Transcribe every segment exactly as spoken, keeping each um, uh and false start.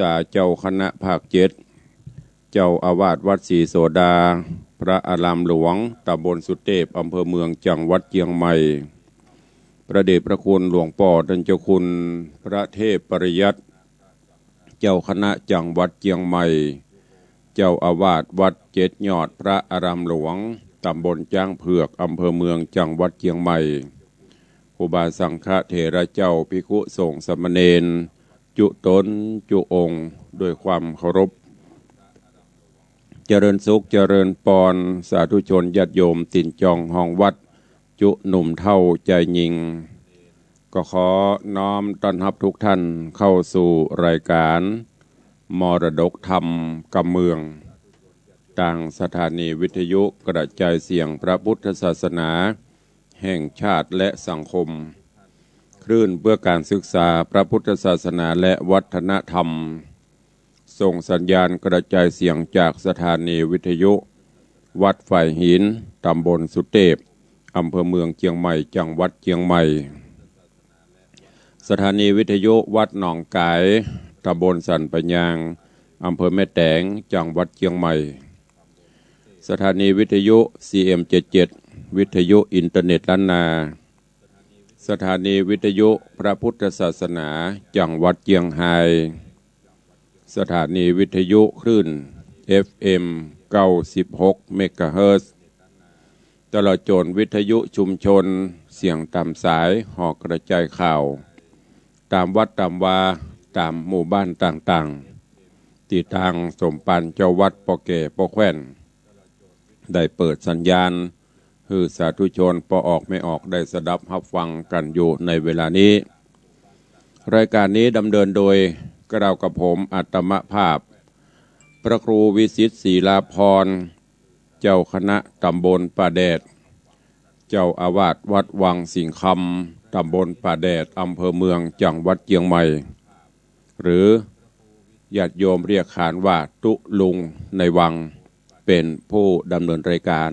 ษาเจ้าคณะภาคเจ็ด เจ้าอาวาสวัดศรีโสดา พระอารามหลวง ตำบลสุเตพ อำเภอเมือง จังหวัดเจียงใหม่ พระเดชพระคุณหลวงป้อต้านเจ้าคุณ พระเทพปริยัติ เจ้าคณะจังหวัดเจียงใหม่ เจ้าอาวาสวัดเจ็ดยอด พระอารามหลวง ตำบลจ๊างเผือก อำเภอเมือง จังหวัดเจียงใหม่ ครูบาสังฆเถระเจ้า ภิกขุสงฆ์สามเณร จุ๊ต๋นจุ๊องค์ ด้วยความเคารพ เจริญสุขเจริญปอน สาธุชนญาติโยมตี๋นจองฮองวัด จุ๊หนุ่มเฒ่าจายญิง ก็ขอน้อมต้อนฮับทุกท่านเข้าสู่รายการมรดกธรรมกำเมือง ตางสถานีวิทยุกระจายเสียงพระพุทธศาสนาแห่งชาติและสังคม คลื่นเพื่อการศึกษาพระพุทธศาสนาและวัฒนธรรม ส่งสัญญาณกระจายเสียงจากสถานีวิทยุวัดฝายหิน ตำบลสุเตพ อำเภอเมืองเจียงใหม่ จังหวัดเจียงใหม่ สถานีวิทยุวัดหนองก๋าย ตำบลสันป่ายยาง อำเภอแม่แตง จังหวัดเจียงใหม่ สถานีวิทยุ ซีเอ็มเจ็ดเจ็ด วิทยุอินเทอร์เน็ตล้านนา สถานีวิทยุพระพุทธศาสนา จังหวัดเจียงฮาย สถานีวิทยุคลื่น เอฟเอ็ม เก้าสิบหก เมกะเฮิรตซ์ ตลอดจ๋นวิทยุชุมชนเสียงต๋ามสาย หอกระจายข่าว ต๋ามวัดต๋ามวา ต๋ามหมู่บ้านต่างๆ ตี้ตางสมภารเจ้าวัดป้อแก่ป้อแคว่น ได้เปิดสัญญาณ หื้อสาธุชนป้อออกแม่ออกได้สดับฮับฟังกั๋นอยู่ในเวลานี้ รายการนี้ดำเนินโดยเกล้ากับผมอาตมาภาพ พระครูวิสิทธิ์ ศรีลาภรณ์ เจ้าคณะตำบลป่าแดด เจ้าอาวาสวัดวังสิงห์คำ ตำบลป่าแดด อำเภอเมือง จังหวัดเจียงใหม่ หรือญาติโยมเรียกขานว่าตุ๊ลุงในวัง เป๋นผู้ดำเนินรายการ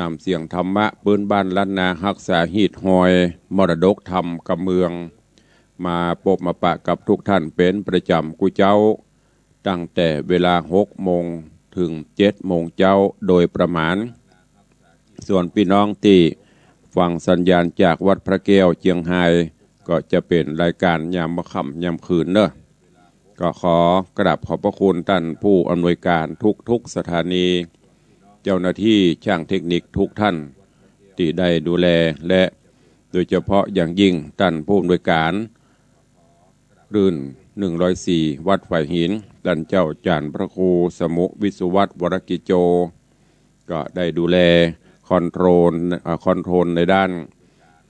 นำเสียงธรรมะปื๊นบ้านล้านนา ฮักษาฮีตฮอยมรดกธรรมกำเมือง มาปบมาปะกับทุกท่านเป๋นประจ๋ำกู้เจ๊า ตั้งแต่เวลาหกโมงเถิงเจ็ดโมงเจ๊าโดยประมาณ ส่วนปี้น้องตี้ฟังสัญญาณจากวัดพระแก้วเจียงฮาย ก็จะเป๋นรายการยามค่ำยามคืนเนาะ ก็ขอกราบขอบพระคุณต้านผู้อำนวยการทุกๆ สถานี เจ้าหน้าตี้จ้างเทคนิคทุกท่านตี้ได้ดูแล และโดยเฉพาะอย่างยิ่งต้านผู้อำนวยการคลื่น หนึ่งร้อยสี่ วัดฝายหิน ต้านเจ้าจ๋ารย์พระครูสมุห์ วิศวัฒน์ วรกิจโจ ก็ได้ดูแลคอนโทรล อ่า คอนโทรลในด้าน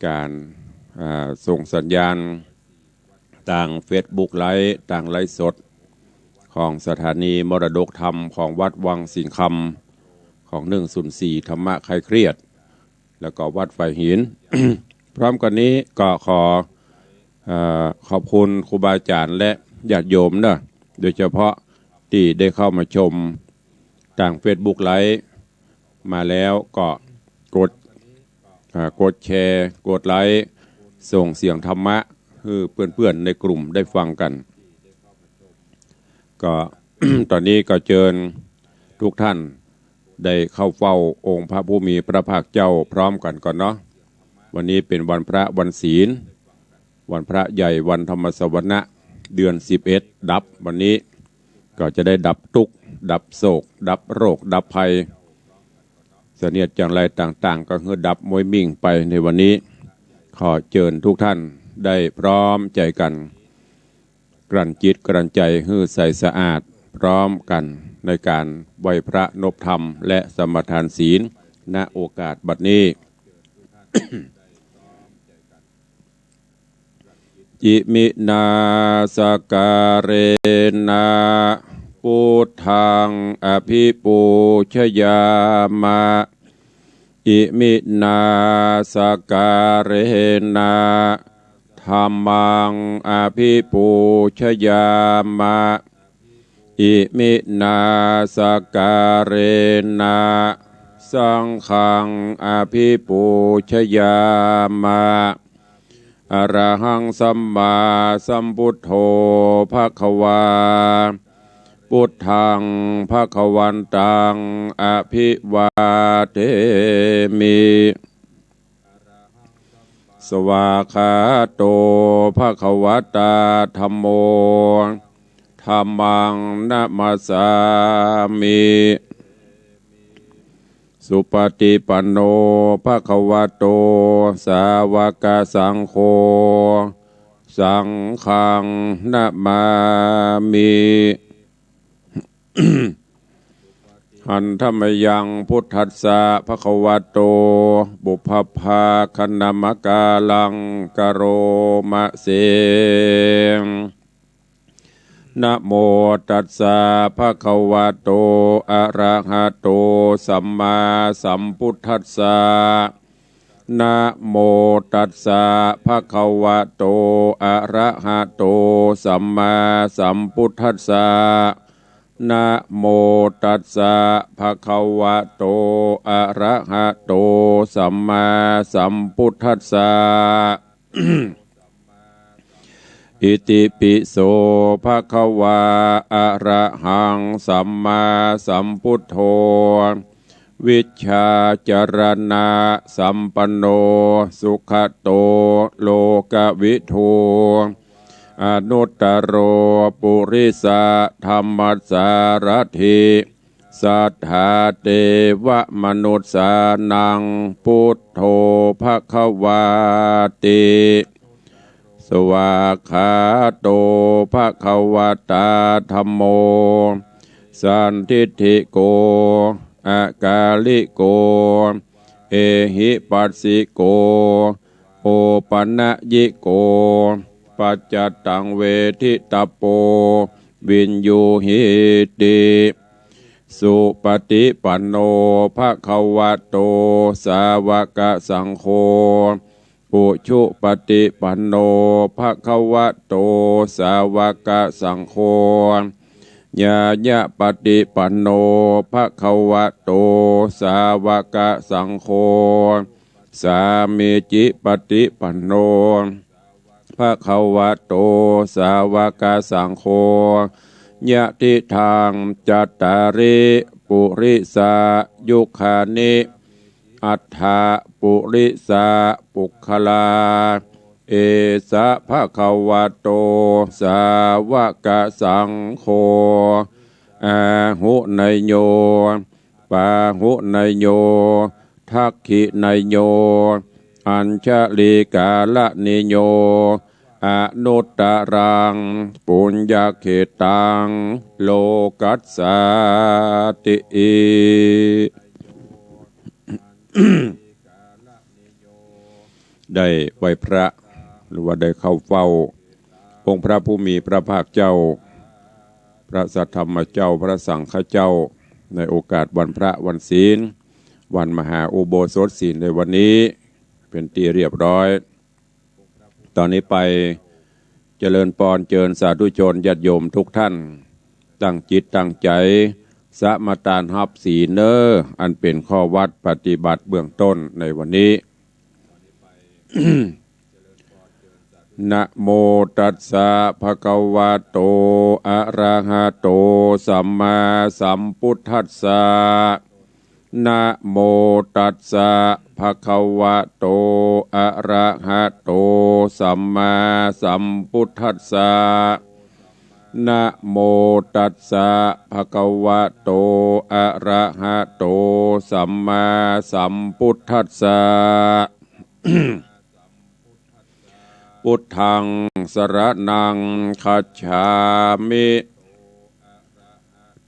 ก๋าน อ่า ส่งสัญญาณ ตางเฟซบุ๊กไลฟ์ ตางไลฟ์สด ของสถานีมรดกธรรมของวัดวังสิงห์คำ ของหนึ่งศูนย์สี่ ธรรมะคลายเครียด แล้วก็วัดฝายหิน พร้อมกั๋นนี้ก็ขอ เอ่อ ขอบคุณครูบาอาจ๋ารย์และญาติโยมเนาะ โดยเฉพาะตี้ได้เข้ามาชมตางเฟซบุ๊กไลฟ์ มาแล้วก็กด อ่า กดแชร์ กดไลก์ ส่งเสียงธรรมะหื้อเปื้อนๆ ในกลุ่มได้ฟังกั๋น ก็ ต๋อนนี้ก็เจิญทุกท่านได้เข้าเฝ้าองค์พระผู้มีพระภาคเจ้าพร้อมกั๋นก่อนเนาะ วันนี้เป๋นวันพระวันศีล วันพระใหญ่ วันธรรมสวนะ เดือนสิบเอ็ดดับ วันนี้ก็จะได้ดับตุ๊กข์ ดับโศก ดับโรค ดับภัย เสนียดจังไรต่างๆ ก็หื้อดับม้วยมิ่งไปในวันนี้ ขอเจิญทุกท่านได้พร้อมใจ๋กั๋น กลั่นจิตกลั่นใจ๋หื้อใสสะอาด พร้อมกั๋นในก๋านไหว้พระนบธรรม และสมาทานศีล ณ โอกาสบัดนี้ อิมินาสกาเรนะ พุทธังอภิปูชยามะ อิมินาสกาเรนะ ธัมมังอภิปูชยามะ อิมินาสกาเรนะ สังฆังอภิปูชยามะ Arahaṃ sammāsambuddho bhagavā. Buddhaṃ bhagavantaṃ abhivādemi. Svākkhāto bhagavatā dhammo. Dhammaṃ namassāmi. Supaṭipanno bhagavato sāvakasaṅgho. Saṅghaṃ namāmi. Handa mayaṃ buddhassa bhagavato pubbabhāganamakāraṃ karoma se. Namo tassa bhagavato arahato sammāsambuddhassa. Namo tassa bhagavato arahato sammāsambuddhassa. Namo tassa bhagavato arahato sammāsambuddhassa. Itipi so bhagavā arahaṃ sammāsambuddho vijjācaraṇasampanno sugato lokavidū anuttaro purisadammasārathi satthā devamanussānaṃ buddho bhagavāti. Svākkhāto bhagavatā dhammo sandiṭṭhiko akāliko ehipassiko opanayiko paccattaṃ veditabbo viññūhīti. Supaṭipanno bhagavato sāvakasaṅgho. Ujupaṭipanno bhagavato sāvakasaṅgho. Ñāyapaṭipanno bhagavato sāvakasaṅgho. Sāmīcipaṭipanno bhagavato sāvakasaṅgho. Yadidaṃ cattāri purisayugāni aṭṭha purisapuggalā, esa bhagavato sāvakasaṅgho, āhuneyyo pāhuneyyo dakkhiṇeyyo añjalikaraṇīyo anuttaraṃ puññakkhettaṃ lokassāti. ได้ไหว้พระ หรือว่าได้เข้าเฝ้าองค์พระผู้มีพระภาคเจ้า พระสัทธรรมเจ้า พระสังฆเจ้า ในโอกาสวันพระวันศีล วันมหาอุโบสถศีลในวันนี้ เป๋นตี้เรียบร้อย ต่อนี้ไปเจริญปอนเจิญสาธุชนญาติโยมทุกท่าน ตั้งจิตตั้งใจ๋สมาตานฮับศีลเน่อ อันเป๋นข้อวัตรปฏิบัติเบื้องต้นในวันนี้ Namo tassa bhagavato arahato sammāsambuddhassa. Namo tassa bhagavato arahato sammāsambuddhassa. Namo tassa bhagavato arahato sammāsambuddhassa. Buddhaṃ saraṇaṃ gacchāmi.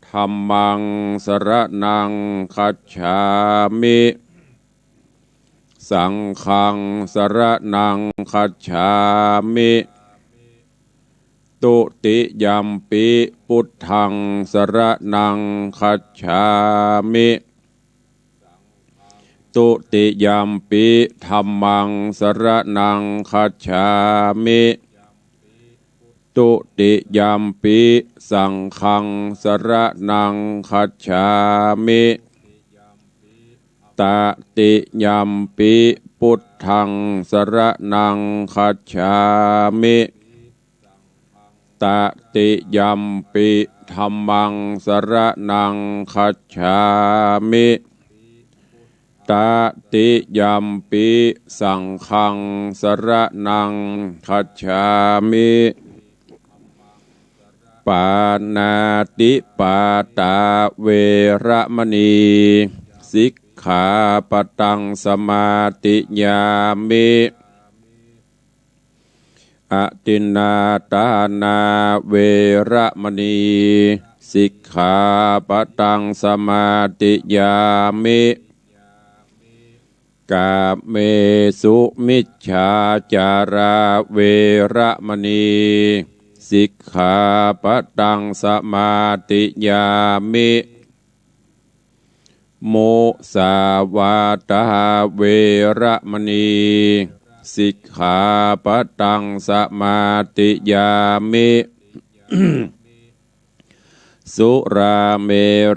Dhammaṃ saraṇaṃ gacchāmi. Saṅghaṃ saraṇaṃ gacchāmi. Dutiyampi buddhaṃ saraṇaṃ gacchāmi. Dutiyampi dhammaṃ saraṇaṃ gacchāmi. Dutiyampi saṅghaṃ saraṇaṃ gacchāmi. ตติยัมปิ พุทธัง สรณัง คัจฉามิ ตติยัมปิ ธัมมัง สรณัง คัจฉามิ ตติยัมปิ สังฆัง สรณัง คัจฉามิ ปาณาติปาตา เวระมะณี สิกขาปะตัง สมาธิยามิ อทินนาทานา เวระมะณี สิกขาปะตัง สมาธิยามิ กาเมสุมิจฉาจารา เวระมะณี สิกขาปะตัง สมาธิยามิ มุสาวาทา เวระมะณี สิกขาปะตัง สมาธิยามิ สุราเม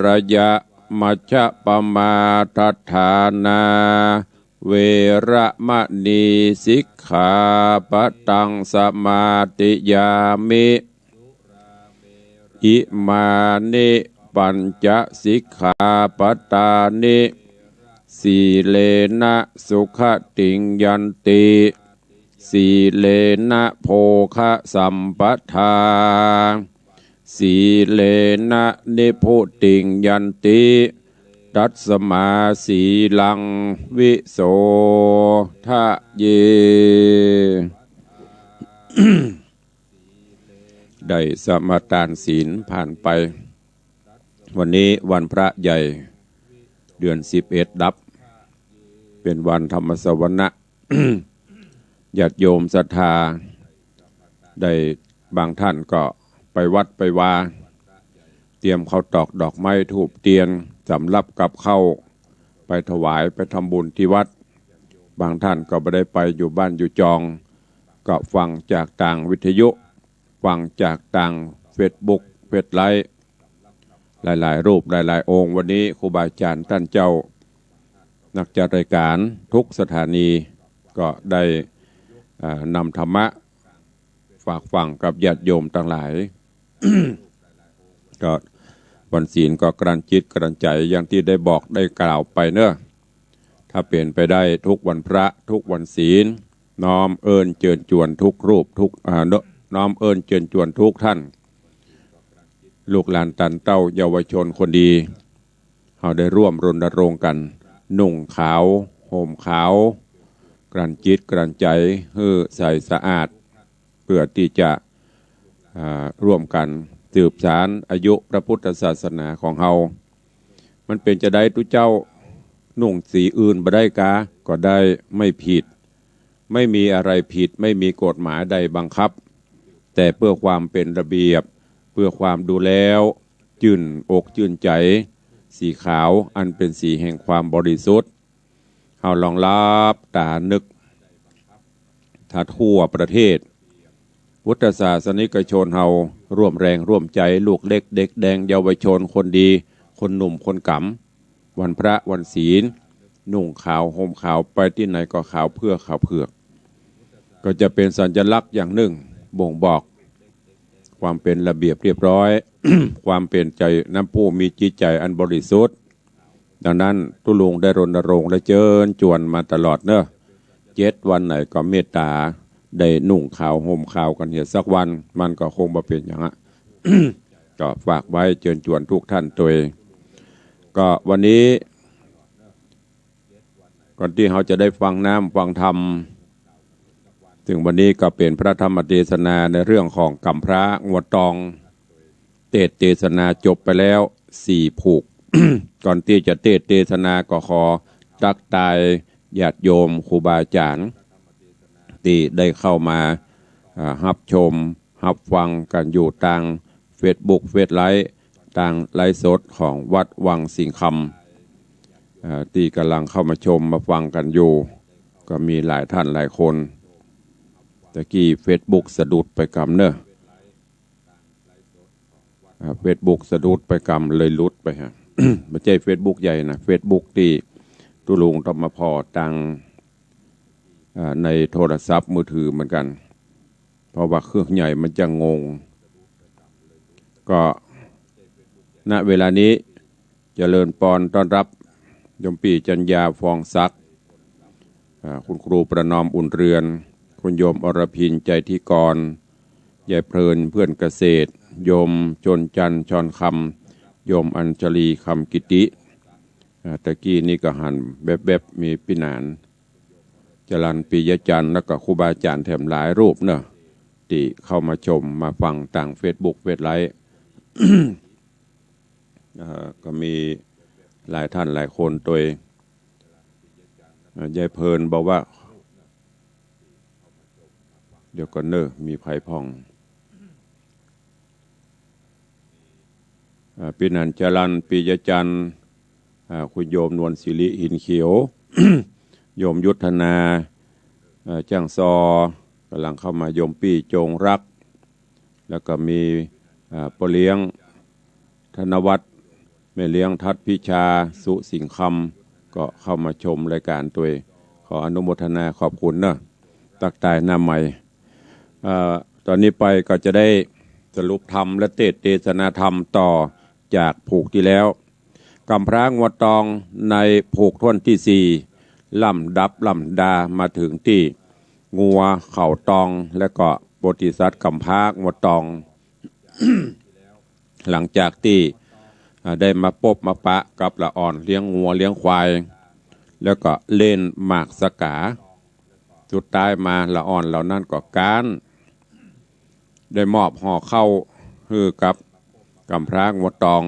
รยะ มัชฌะปะมาทฐานา เวระมะณี สิกขาปะตัง สมาธิยามิ อิมานิ ปัญจสิกขาปะตานิ สีเลนะ สุขติง ยันติ สีเลนะ โภคะสัมปทา สีเลนะ นิพพุติง ยันติ ตัสมา สีลัง วิโสทะเย ได้สมาทานศีลผ่านไป วันนี้วันพระใหญ่ เดือนสิบเอ็ดดับ เป๋นวันธรรมสวนะ ญาติโยมศรัทธา ได้บางท่านก็ไปวัดไปวา เตรียมข้าวตอกดอกไม้ธูปเตียน สำรับกับข้าว ไปถวายไปทำบุญตี้วัด บางท่านก็บ่ได้ไป อยู่บ้านอยู่จอง ก็ฟังจากตางวิทยุ ฟังจากตางเฟซบุ๊ก เฟซไลฟ์ หลายๆ รูปหลายๆ องค์ วันนี้ครูบาอาจารย์ต้านเจ้า นักจัดรายการทุกสถานี ก็ได้ อ่า นำธรรมะฝากฝังกับญาติโยมตังหลาย ก็วันศีลก็กลั่นจิตกลั่นใจอย่างตี้ได้บอกได้กล่าวไปเนาะ ถ้าเป๋นไปได้ทุกวันพระทุกวันศีล น้อมเอิ้นเจิญจวนทุกรูปทุก อ่า น้อมเอิ้นเจิญจวนทุกท่าน ลูกหลานตันเต้าเยาวชนคนดี เฮาได้ร่วมรณรงค์กั๋น นุ่งขาว ห่มขาว กลั่นจิตกลั่นใจหื้อใสสะอาด เพื่อตี้จะ อ่า ร่วมกั๋นสืบสานอายุพระพุทธศาสนาของเฮา มันเป๋นจาใดตุ๊เจ้า นุ่งสีอื่นบ่ได้กา ก็ได้ ไม่ผิด ไม่มีอะไรผิด ไม่มีกฎหมายใดบังคับ แต่เพื่อความเป๋นระเบียบ เพื่อความดูแล้วจื้นอกจื้นใจ๋ สีขาวอันเป๋นสีแห่งความบริสุทธิ์ เฮาลองหลับต๋านึก ถ้าทั่วประเทศ พุทธศาสนิกชนเฮาร่วมแรงร่วมใจ๋ ลูกเล็กเด็กแดง เยาวชนคนดี คนหนุ่มคนก๋ำ วันพระวันศีล นุ่งขาวห่มขาว ไปตี้ไหนก็ขาวเพื่อขาวเผือก ก็จะเป๋นสัญลักษณ์อย่างนึ่ง บ่งบอกความเป๋นระเบียบเรียบร้อย ความเป๋นใจ๋นำผู้มีจิตใจ๋อันบริสุทธิ์ ดังนั้นตุ๊ลุงได้รณรงค์และเจิญจวนมาตลอดเนาะ เจ็ดวันไหนก็เมตต๋าได้นุ่งขาวห่มขาวกั๋นเหียสักวัน มันก็คงบ่เป๋นหยังอะ ก็ฝากไว้เจิญจวนทุกท่านตวย ก็วันนี้ ก่อนตี้เฮาจะได้ฟังน้ำฟังธรรม ซึ่งวันนี้ก็เป๋นพระธรรมเตสนาในเรื่องของก๋ำพร้างวดตอง เตสน์เตสนาจบไปแล้วสี่ผูก ก่อนตี้จะเตสน์เตสนาก็ขอตั๊กตายญาติโยมครูบาอาจ๋ารย์ ตี้ได้เข้ามา อ่า ฮับชมฮับฟังกั๋นอยู่ตางเฟซบุ๊ก เฟซไลฟ์ ตางไลฟ์สดของวัดวังสิงห์คำ อ่า ตี้ก่ำลังเข้ามาชมมาฟังกั๋นอยู่ ก็มีหลายท่านหลายคน ตะกี้เฟซบุ๊กสะดุดไปกำเนาะ อ่า เฟซบุ๊กสะดุดไปกำเลยหลุดไปฮะ บ่ใจ้เฟซบุ๊กใหญ่นะ เฟซบุ๊กตี้ ตุ๊ลุงต้องมาผ่อตัง อ่า ในโทรศัพท์มือถือเหมือนกั๋น เพราะว่าเครื่องใหญ่มันจะงง ก็ ณ เวลานี้ เจริญปอนต้อนรับโยมปี้จัญญา ฟองศักดิ์ อ่า คุณครูประนอม อุ่นเรือน คุณโยมอรพิน ใจธิกร ยายเพลิน เพื่อนเกษตร โยมจนจันทร์ ชอนคำ โยมอัญชลี คำกิติ อ่า ตะกี้นี้ก็หันแวบๆ มีปี้หนาน จรัญ ปิยจันทร์ แล้วก็ครูบาอาจ๋ารย์แถมหลายรูปเนาะ ตี้เข้ามาชมมาฟังตางเฟซบุ๊ก เฟซไลฟ์ เอ่อ ก็มีหลายท่านหลายคนตวย เอ่อ ยายเพลินบอกว่า เดี๋ยวก่อนเนาะ มีใผพ่อง อ่า ปี้หนาน จรัญ ปิยจันทร์ อ่า คุณโยมนวลศิริ หินเขียว โยมยุทธนา เอ่อ จ้างซอ ก่ำลังเข้ามา โยมปี้จงรัก แล้วก็มี อ่า ป้อเลี้ยง ธนวัฒน์ แม่เลี้ยงทัศน์พิชา สุสิงห์คำ ก็เข้ามาชมรายการตวย ขออนุโมทนาขอบคุณเนาะ ตั๊กตายหน้าใหม่ เอ่อ ต๋อนนี้ไปก็จะได้สรุปธรรมและเตสน์เตสนาธรรมต่อจากผูกตี้แล้ว ก๋ำพร้างัวตองในผูกถ้วนตี้สี่ ล่ำดับล่ำดามาเถิงตี้งัวเขาตอง และก็โพธิสัตว์ก๋ำพร้างัวตอง หลังจากตี้ อ่า ได้มาปบมาปะกับละอ่อนเลี้ยงงัวเลี้ยงควาย แล้วก็เล่นหมากสะก๋า สุดท้ายมาละอ่อนเหล่านั้นก็ก๊าน ได้มอบห่อข้าวหื้อกับก๋ำพร้างัวตอง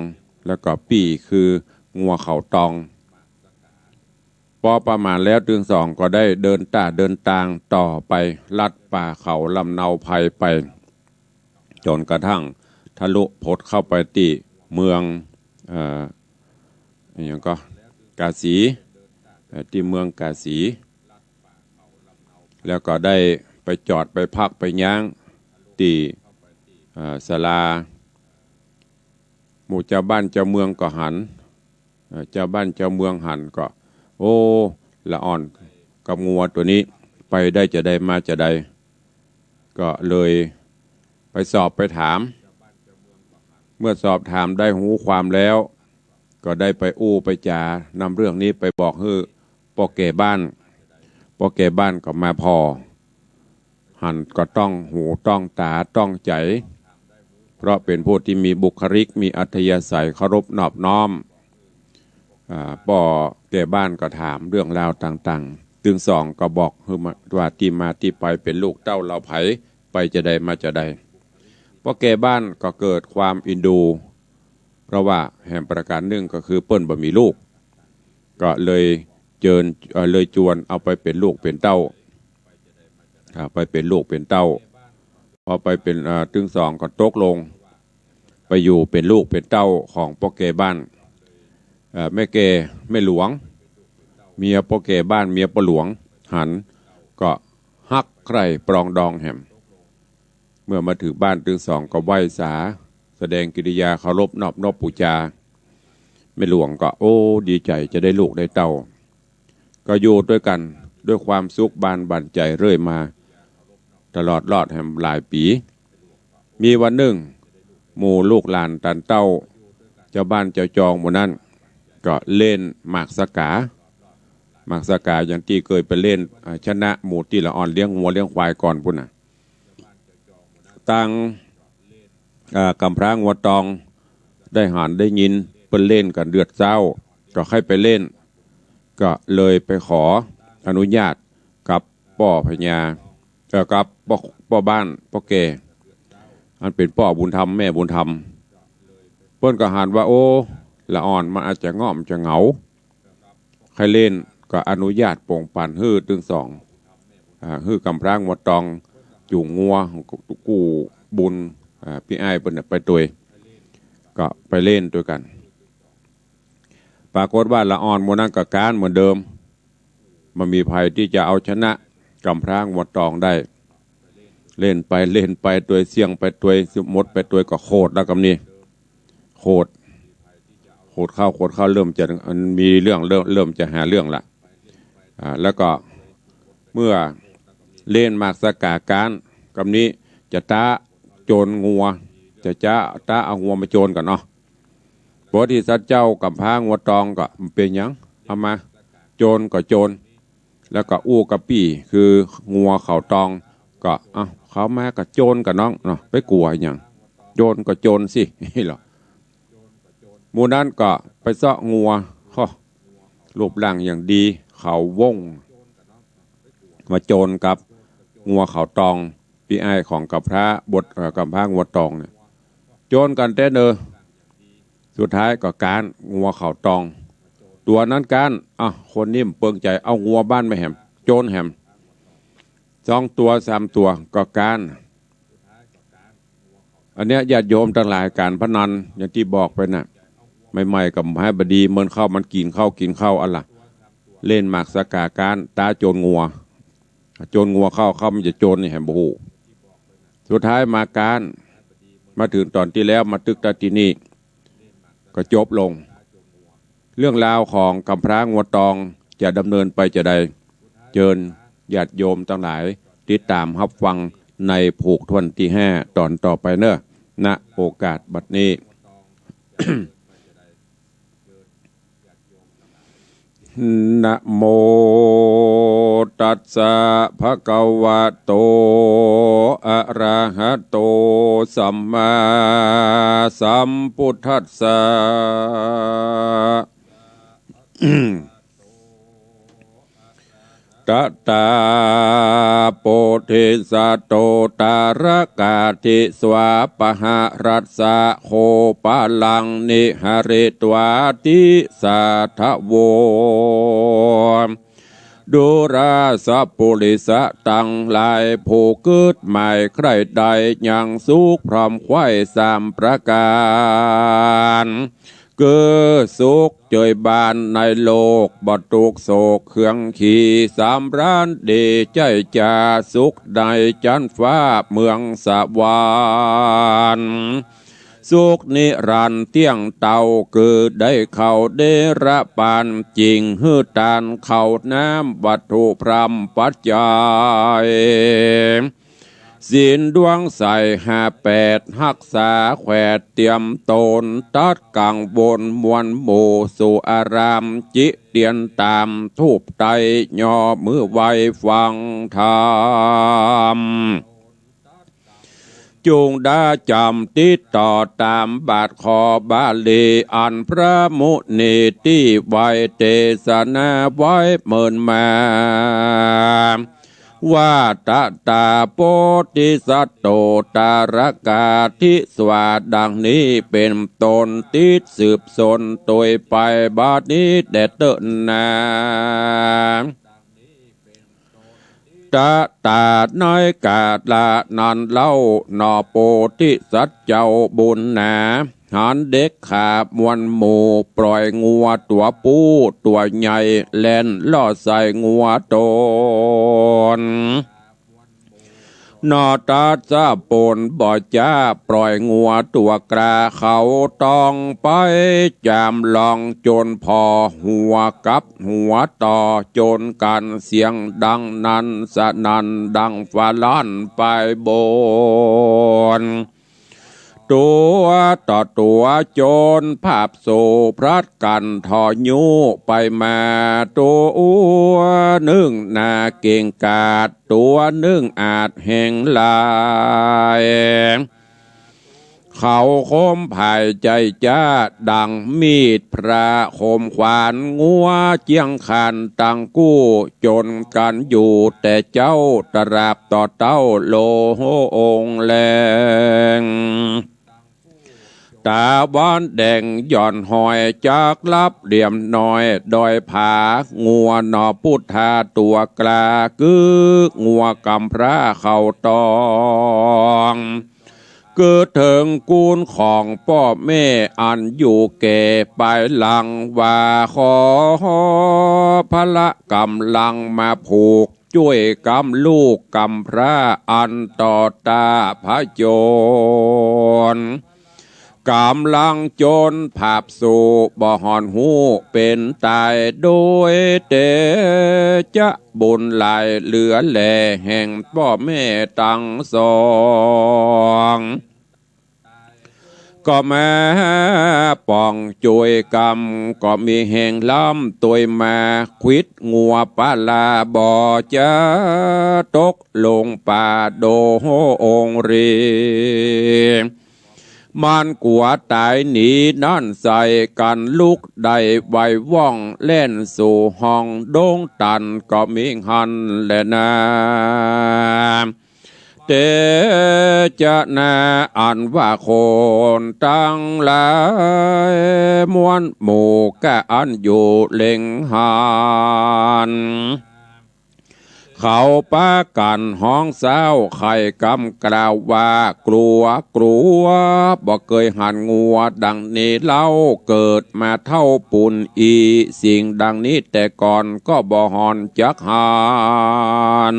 แล้วก็ปี้คืองัวเขาตอง ปอประมาณแล้วตึงสองก็ได้เดินต้าเดินตางต่อไปลัดป่าเขาลำเนาไพรไป จ๋นกระทั่งทะลุผดเข้าไปตี้เมือง เอ่อ อะหยังก็ กาสี เอ่อ ตี้เมืองกาสี แล้วก็ได้ไปจอดไปพักไปย้างตี้ เอ่อ ศาลา หมู่จาวบ้านจาวเมืองก็หัน เอ่อ จาวบ้านจาวเมืองหันก็ โอ้ ละอ่อนกับงัวตั๋วนี้ไปได้จาใดมาจาใด ก็เลยไปสอบไปถาม เมื่อสอบถามได้ฮู้ความแล้ว ก็ได้ไปอู้ไปจ๋านำเรื่องนี้ไปบอกหื้อป้อแก่บ้าน ป้อแก่บ้านก็มาผ่อ หันก็ต้องหูต้องต๋าต้องใจ๋ เพราะเป๋นผู้ตี้มีบุคลิก มีอัธยาศัยเคารพนอบน้อม อ่า ป้อแก่บ้านก็ถามเรื่องราวต่างๆ ตึงสองก็บอกหื้อมาว่าตี้มาตี้ไปเป๋นลูกเต้าเหล่าใผ ไปจาใดมาจาใด ป้อแก่บ้านก็เกิดความเอ็นดู เพราะว่าแหมประก๋านนึ่งก็คือเปิ้นบ่มีลูก ก็เลยเจิญ เอ่อ เลยจวนเอาไปเป๋นลูกเป๋นเต้า อ่า ไปเป๋นลูกเป๋นเต้า พอไปเป๋น อ่า ตึงสองก็ตกลง ไปอยู่เป๋นลูกเป๋นเต้าของป้อแก่บ้าน เอ่อ แม่แก่ แม่หลวง เมียป้อแก่บ้าน เมียป้อหลวง หันก็ฮักใคร่ปรองดองแหม เมื่อมาเถิงบ้านตึงสองก็ไหว้สา แสดงกิริยาเคารพนอบนบปู๋จา แม่หลวงก็ โอ้ ดีใจ๋จะได้ลูกได้เต้า ก็อยู่ตวยกั๋นตวยความสุขบานบั่นใจ๋เรื่อยมา ตลอดรอดแหมหลายปี๋ มีวันนึ่ง หมู่ลูกหลานตันเต้า จาวบ้านจาวจองหมู่นั้น ก็เล่นหมากสะก๋า หมากสะก๋าอย่างตี้เกยไปเล่น อ่า ชนะหมู่ตี้ละอ่อนเลี้ยงงัวเลี้ยงควายก่อนปู้นน่ะ ตาง อ่า ก๋ำพร้างัวตองได้หันได้ยินเปิ้นเล่นกั๋นเดือดเซ้า ก็ใค่ไปเล่น ก็เลยไปขออนุญาตกับป้อพญา เอ่อ กับป้อ ป้อบ้าน ป้อแก่ อันเป๋นป้อบุญธรรม แม่บุญธรรม เปิ้นก็หันว่า โอ้ ละอ่อนมันอาจจะง่อมจะเหงา ใค่เล่นก็อนุญาตโป่งปันหื้อตึงสอง อ่า หื้อก๋ำพร้างัวตอง จูงงัวกู้บุญ อ่า ปี้อ้ายเปิ้นน่ะไปตวย ก็ไปเล่นตวยกั๋น ปรากฏว่าละอ่อนหมู่นั้นก็ก๊านเหมือนเดิม บ่มีใผตี้จะเอาชนะก๋ำพร้างัวตองได้ เล่นไปเล่นไปตวย เสี้ยงไปตวย หมดไปตวย ก็โขดแล้วกำนี้ โขด โขดเข้า โขดเข้า เริ่มจะ อันมีเรื่อง เริ่ม เริ่มจะหาเรื่องละ อ่า แล้วก็เมื่อเล่นหมากสะก๋าก๊าน กำนี้จะต๊าโจรงัว จะจ๊ะต๊าเอางัวมาโจรก่อนเนาะ โพธิสัตว์เจ้ากำพร้างัวตองก็บ่เป๋นหยัง เอามา โจรก็โจร แล้วก็อู้กับปี้ คืองัวเขาตอง ก็ เอ้า เขามาก็โจรก่าน้องเนาะ ไปกั๋วหยัง โจรก็โจรสิ เหรอ หมู่นั้นก็ไปเซาะงัว ฮอ รูปร่างอย่างดี เขาวง มาโจรกับงัวเขาตอง ปี้อ้ายของกำพร้าบด เอ่อ กำพร้างัวตองเนี่ย โจรกั๋นแต๊เน่อ สุดท้ายก็ก๊านงัวเขาตอง ตั๋วนั้นก๊าน อ่ะ คนนี้บ่เปิงใจ๋ เอางัวบ้านมาแหม โจรแหม สองตั๋วสามตั๋วก็ก๊าน อันเนี้ยญาติโยมตังหลาย ก๋านพนันอย่างตี้บอกไปน่ะ ใหม่ๆ ก็บ่หื้อบ่ดี เหมือนข้าวมันกิ๋นข้าวกิ๋นข้าวอันละ เล่นหมากสะก๋าก๊าน ต๊าโจรงัว โจรงัวเข้า เข้ามันจะโจรนี่แหมบ่ฮู้ สุดท้ายมาก๊าน มาเถิงต๋อนตี้แล้ว มาตึกตั๊ดตี้นี่ ก็จบลง เรื่องราวของกำพร้างัวตองจะดำเนินไปจาใด เจิญญาติโยมตังหลาย ติดต๋ามฮับฟังในผูกถ้วนตี้ห้า ต๋อนต่อไปเน่อ ณ โอกาสบัดนี้ นะโม ตัสสะ ภะคะวะโต อะระหะโต สัมมาสัมพุทธัสสะ ตะถา โพธิสัตโต ตะระกา ทิสา ปะหะรัสสะ โข ปะลัง นิหะริตวา ทิสาทะโว ดูราสะปุริสะตังหลาย ผู้กึ๊ดหมายใคร่ได้ยังสุขพร้อมใคร่สามประก๋าน คือสุขเจยบานในโลก บ่ตุ๊กข์โศกเคืองขี สำราญดีใจ้จา สุขในจั๊นฟ้าเมืองสวรรค์ สุขนิรันดร์เตี้ยงเต้า คือได้เข้าเดระปาน จิ่งหื้อตานข้าวน้ำวัตถุพร่ำปัจจัย ศีลดวงใสห้าแปด ฮักษาแขวดเตียมต๋น ตัดกังวลมวลหมู่สู่อาราม จิเตียนต๋ามธูปไต้ ย่อมือไหว้ฟังธรรม จุ่งดาจ๋ำติดต่อต๋ามบาทข้อบาลี อันพระมุนีตี้ไหว้เตสนาไว้เมินมา ว่า ตะถา โพธิสัตโต ตะระกา ทิสา ดังนี้เป๋นต้น ติดสืบสนโตยไปบัดนี้แต๊เต๊อะนา ตะถา ในก๋าละนั้นเล่า หนอโพธิสัตว์เจ้าบุญหนา หันเด็กขามวลหมู่ ปล่อยงัวตั๋วผู้ตั๋วใหญ่ แล่นเลาะใส่งัวต๋น หนอตัดสะปนบ่จ๊า ปล่อยงัวตั๋วกล้า เขาต้องไปจ๋ามลอง จ๋นผ่อหัวกับหัวต่อ จ๋นกั๋นเสียงดังนั้น สนั่นดังฟ้าลั่นไปบน ตั๋วต่อตั๋วจ๋นผาบสู่ พลัดกั๋นถ่อยู้ไปมา ตั๋วนึ่งหนาเก่งกาจ ตั๋วนึ่งอาจแฮงหลาย เขาคมผายใจ้จ๊า ดังมีดพระคมขวาน งัวเจี้ยงคานตังกู้ จ๋นกั๋นอยู่แต่เจ๊า ตราบต่อเต๊าโลหงแลง ต๋าวันแดงหย่อนหอย จักลับเหลี่ยมน้อยดอยผา งัวหนอพุทธาตั๋วกล้า คืองัวกำพร้าเขาตอง คือเถิงกู๋นของป้อแม่อันอยู่แก่ปายหลัง ว่าขอพละก๋ำลังมาผูก จ้วยกำลูกกำพร้าอันต่อต้าผจญ ก ก๋ำลังจนผาบสู่บ่หอนฮู้เป๋นต๋าย โดยเตจ๊ะบุญหลายเหลือแหล่แห่งป้อแม่ตังสอง ก็มาป๋องจุยกำ ก็มีแฮงล้ำตวยมา ขวิดงัวปะลาบ่จะตกลงป่าโดงรี มันกั๋วต๋ายหนีนั้นใส่กั๋นลุกได้ไวว่อง แล่นสู่ห้องโดงตันก็มีหั้นแหละนา เตจ๊ะนา อันว่าคนตังหลายมวลหมู่ก้าอันอยู่เล็งหัน เขาปากั๋นฮ้องเซ้าไคร่กำกล่าวว่า กั๋ว กั๋ว บ่เกยหันงัวดังนี้เล่า เกิดมาเต้าปู๋นอี้ สิ่งดังนี้แต่ก่อนก็บ่หอนจักหัน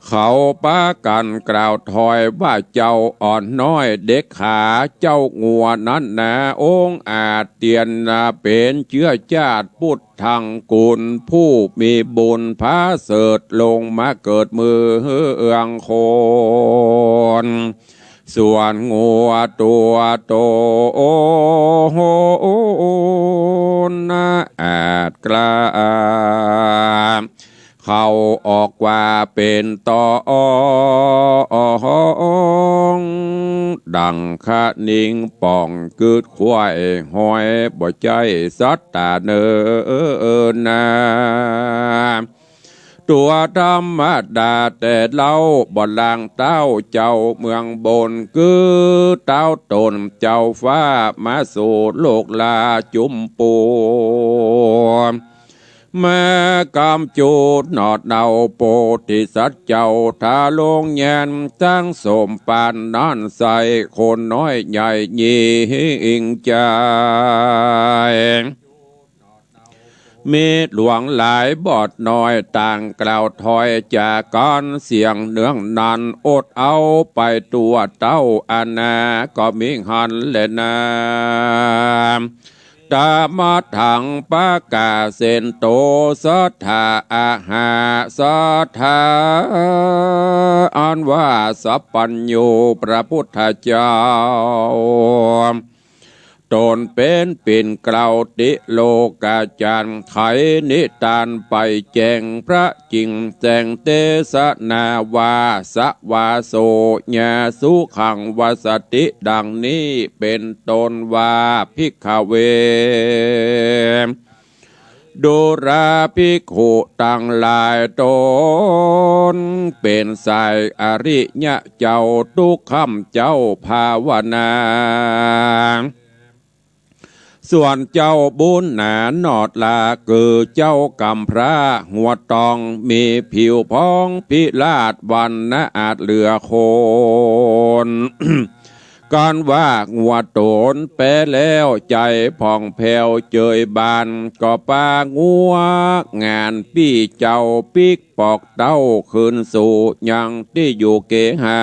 เขาปากั๋นกล่าวถอยว่า เจ้าอ่อนน้อยเด็กขา เจ้างัวนั้นนา องอาจเตียนนา เป๋นเจื้อจาติปุตตังกุล ผู้มีบุญผาเสริฐลงมาเกิดเมืองคน ส่วนงัวตั๋วโตนา อาจกล้าเข้าออกว่าเป๋นตอง ดั่งคะนิงป่องกึ๊ดควายหอย บ่ใจ้สัตต๋าเน่อนา ตั๋วธรรมดาแต่เล่า บ่ลางเต้าเจ้าเมืองบน กึ๊ดเต้าต๋นเจ้าฟ้ามาสู่โลกลาจุมปู มากำจูดหนอดเอาโปธิสัตว์เจ้า ทาลงแยนจั้งสมปานนั้นใส่ คนน้อยใหญ่ยิ่งใจ๋ มีหลวงหลายบอดน้อยต่างกล่าวถอยจากกั๋น เสียงเนืองนั้นอดเอาไปตั๋วเต้าอานา ก็มีหั้นแลนา ตะมะถังปะกาเสนโต สัตถาอาหาสัตถา อันว่าสัพพัญญูพระพุทธเจ้า ต๋นเป๋นปิ่นเกล้าติโลกาจันทร์ ไขนิตานไปแจ้งพระจิ่งแจ้งเตสนาว่า สวาโส ยาสุขังวสติ ดังนี้เป๋นต้นว่า ภิกขเว ดูราภิกขุตังหลาย ต๋นเป๋นสายอริยะเจ้า ตุ๊กค่ำเจ้าภาวนา ส่วนเจ้าบุญหนาหนอดลา คือเจ้ากำพร้าหัวต๋อง มีผิวพองพิราศ วรรณะอาจเหลือคน กันว่างัวต๋นแป๊แล้ว ใจ๋ผ่องแผ้วเจยบาน ก็ปางัวงานปี้เจ้าปิ๊กปอกเต้าคืนสู่ยังตี้อยู่เกหา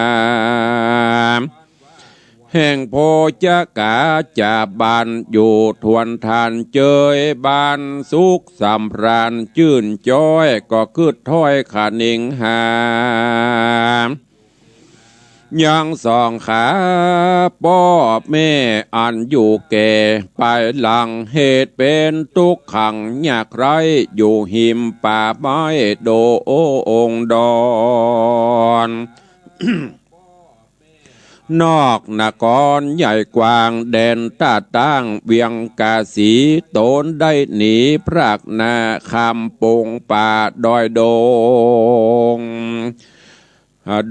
แห่งโภจกาจาบาน อยู่ทวนทานเจยบาน สุขสำราญจื้นจ้อย ก็กึ๊ดถ้อยคะนิงหา ยังส่องขาป้อแม่อันอยู่แก่ปายหลัง เหตุเป๋นตุ๊กขังยากไร้ อยู่หิมป่าไม้โดงดอน นอกนครใหญ่กว้างแดนต้าตั้งเวียงกาสี ต๋นได้หนีพรากหน้าข้ามปงป่าดอยดง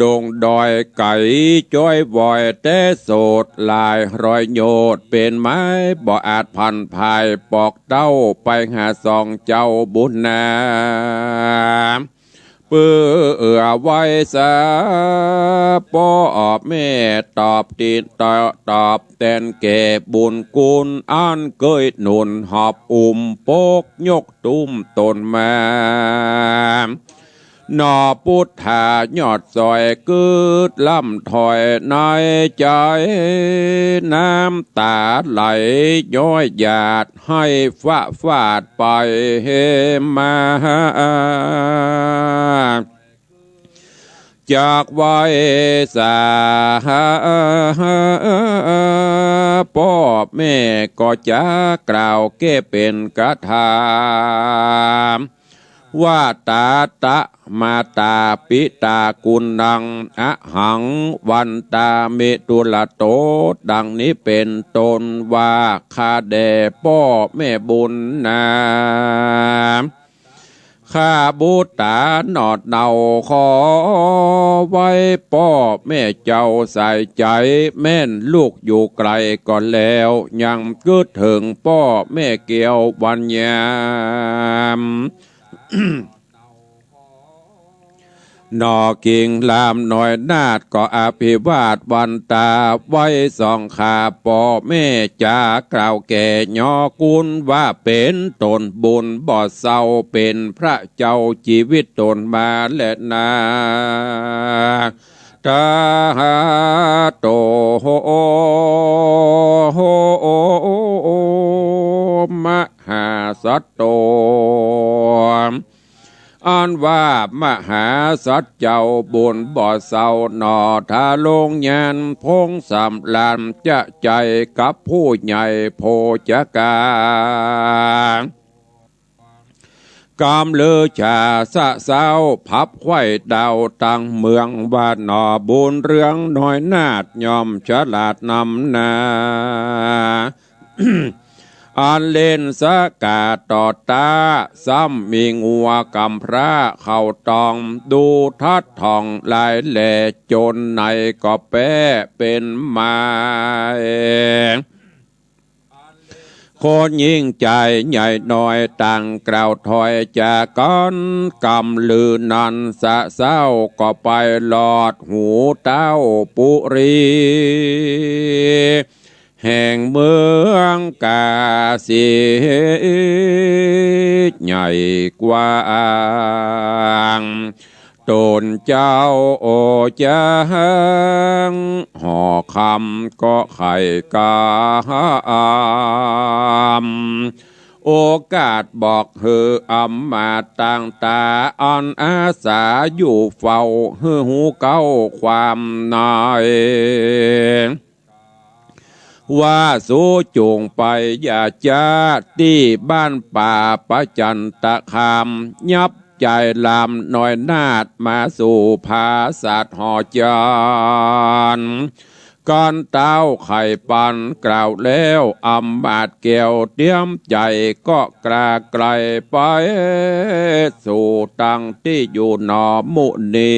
ดงดอยไก๋จ้อยวอย แต่โสดหลายร้อยโยชน์ เป๋นไม้บ่อาจผันผาย ปอกเต้าไปหาส่องเจ้าบุญนา เปื้อไว้สาป้อแม่ตอบติดตอบแตนแก่บุญคุณ อันเกยหนุนหอบอุ้มปกยกตุ้มต๋นมา หน่อปุทธายอดสอยกึ๊ดล่ำถ้อยในใจ๋ น้ำต๋าไหลย้อยหยาดไหว้ฟาดไปมา จากไหว้สา ป้อแม่ก็จะกล่าวแก้เป๋นคาถา ว่า ตาตะ มาตา ปิตา กุณัง อหัง วันตามิ ดูราโต ดังนี้เป๋นต้น ว่าข้าแด่ป้อแม่บุญนา ข้าบุตต๋าหนอดเนา ขอไหว้ป้อแม่เจ้าใส่ใจ๋ แม่นลูกอยู่ไก๋ก็แล้ว ยังกึ๊ดเถิงป้อแม่แก้ววันยาม หน่อกิ่งลามน้อยนาฏก็อภิวาทวันตา ไหว้สองข้าป้อแม่จะกล่าวแก่ยอกุล ว่าเป๋นต้นบุญบ่เศร้า เป๋นพระเจ้าจีวิตตนมาแลนา ตาหาโต มหาสัตโต อันว่ามหาสัตว์เจ้าบุญบ่เศร้าหนอ ถ้าลงยานพงสำราญจะใจ๋กับผู้ใหญ่โภชกา กำลือชาสะเซ้าพับไขว้ดาวตังเมือง ว่าหน่อบุญเรืองน้อยนาฏย่อมฉลาดนำนา อันเล่นสะกาต่อต้า ซ้ำมีงัวกำพร้าเข้าตอง ดูทัดถ่องลายแลจนในก็แป๊เป๋นไม้ คนยิ่งใจ๋ใหญ่น้อยต่างกล่าวถ้อยจากั๋น กำลือนั้นสะเซ้าก็ไปหลอดหูเต้าปุรี แห่งเมืองกาสีใหญ่กว้าง ตนเจ้าโอจังหอคำก็ใค่กาม โอกาสบอกหื้ออำมาตย์ต่างต๋า อันอาสาอยู่เฝ้าหื้อฮู้เก๊าความใน ว่าสูจุ่งไปอย่าจ๊าตี้บ้านป่าประจันตคาม ยับใจ๋ลามน้อยนาฏมาสู่ผาสัตว์หอจาน ก่อนเต้าใค่ปันกล่าวแล้ว อำมาตย์แก้วเตรียมใจ๋ก็กล้าไก๋ไป สู่ตังตี้อยู่หนอมุนี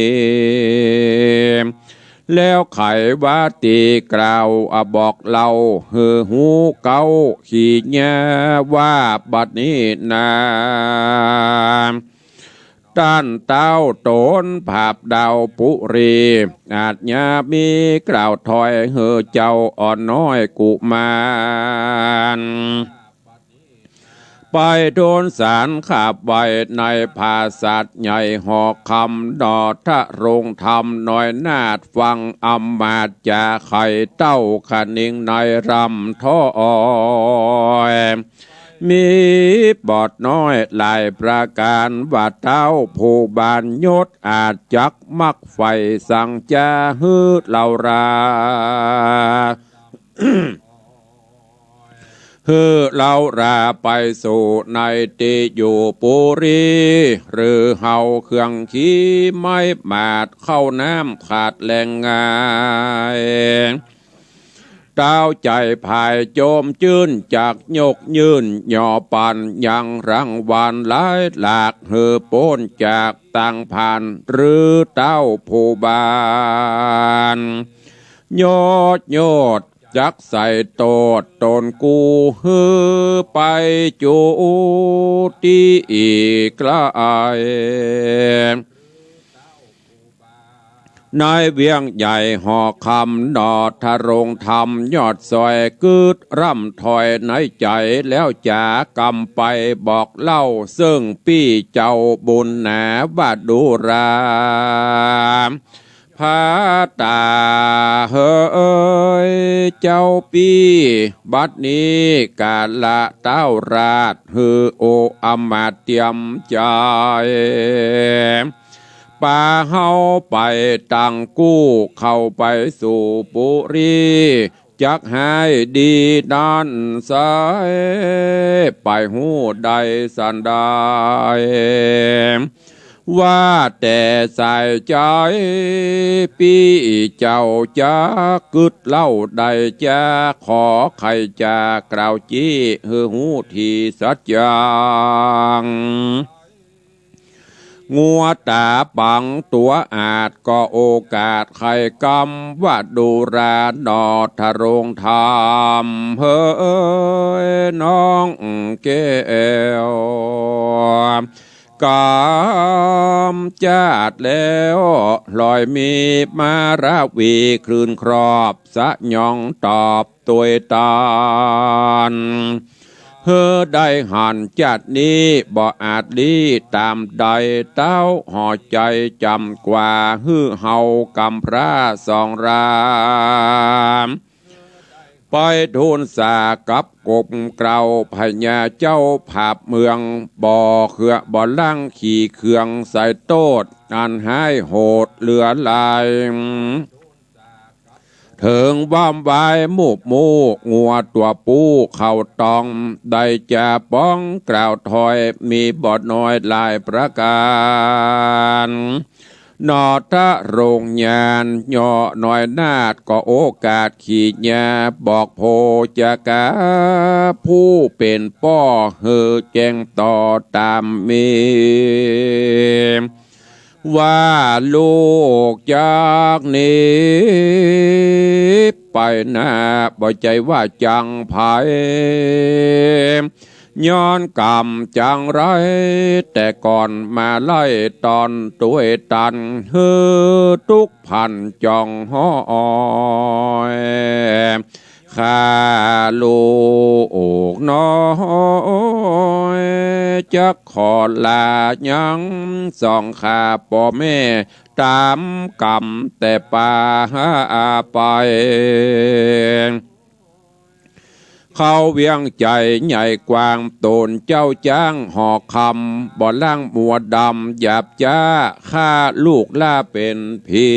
แล้วใค่ว่าตี้กล่าวอะบอกเล่าหื้อฮู้เก๊าขี้เยียะว่าบัดนี้นา ต้านเต้าตนผาบดาวปุรี อาจยามีกล่าวถ้อยหื้อเจ้าอ่อนน้อยกุมาร ไปทูลสารขับไว้ในผาสัตว์ใหญ่หอคำ หนอทะรงธรรมน้อยนาฏฟังอำมาตย์จ๋าใค่เต้าคะนิงในร่ำถ้อย มีบทน้อยหลายประก๋าน ว่าเต้าผู้บานยศอาจจักมักใฝ่สังจะหื้อเฮารา หื้อเฮาราไปสู่ในตี้อยู่ปุรี หรือเฮาเครื่องขี่ไม้หมาดเข้าน้ำขาดแหล่งง่าย เต้าใจ๋ผายโจมจื้นจักยกยื่นหย่อปั๋นยังรางวัลหลายหลาก หื้อป๊นจากตังผ่านหรือเต้าผู้บาน ยอดยอดจักใส่โตษตนกู้หื้อไปจูตี้อีกไกล ในเวียงใหญ่หอคำ หนอทะโรงธรรมยอดซอย กึ๊ดร่ำถ้อยในใจ๋ แล้วจ๋ากำไปบอกเล่า เซิ่งปี้เจ้าบุญหนาว่าดูรา พระตาเหย เจ้าปี้ บัดนี้กาละเต้าราช หื้อโออำมาตย์เตรียมใจ๋ ปาเฮาไปตังกู้ เข้าไปสู่ปุรี จักหายดีนั้นไซร้ ไปฮู้ได้สันใด ว่าแต่สายใจ๋ ปี้เจ้าจักกึ๊ดเล่าได้จา ขอใค่จะกล่าวจี้ หื้อฮู้ตี้สัจจัง งัวต๋าปังตั๋วอาด ก็โอกาสไขกำ ว่าดูรา หนอทะโรงธรรมเหย น้องแก้ว กำจาดแล้ว ลอยมีมาราวี คลื่นครอบสยองตอบตวยตาน หื้อได้หันจาดนี้ บ่อาจลี้ต๋ามใด เต้าหอใจ๋จ๋ำกว่า หื้อเฮากำพร้าสองราม ไปทูลสากับกบเกล้า พญาเจ้าผาบเมือง บ่เคืองบ่ลังขี้เคือง ใส่โต้ษอันฮ้ายโหดเหลือหลาย เถิงว่ำวายมูบมู่ งัวตั๋วปูเข้าตอง ได้จาป๋องกล่าวถ้อย มีบ่น้อยหลายประก๋าน หนอทะโรงญาณ เหยาะน้อยนาฏ ก็โอกาสขี้ญา บอกโพจกา ผู้เป๋นป้อ หื้อแจ้งต่อต๋ามมี ว่าลูกจักหนีไปนา บ่ใจ้ว่าจังใผ ย้อนกำจังไร แต่ก่อนมาไล่ตอนตวยตัน หื้อตุ๊กข์พันจ่องห้อย ข้าลูกน้อย จักขอลายังสองข้าป้อแม่ ต๋ามกำแต่ปาไป เข้าเวียงใจ๋ใหญ่กว้าง ต๋นเจ้าจ๊างหอคำ บ่ลังมัวดำหยาบจ๊า ข้าลูกลาเป๋นผี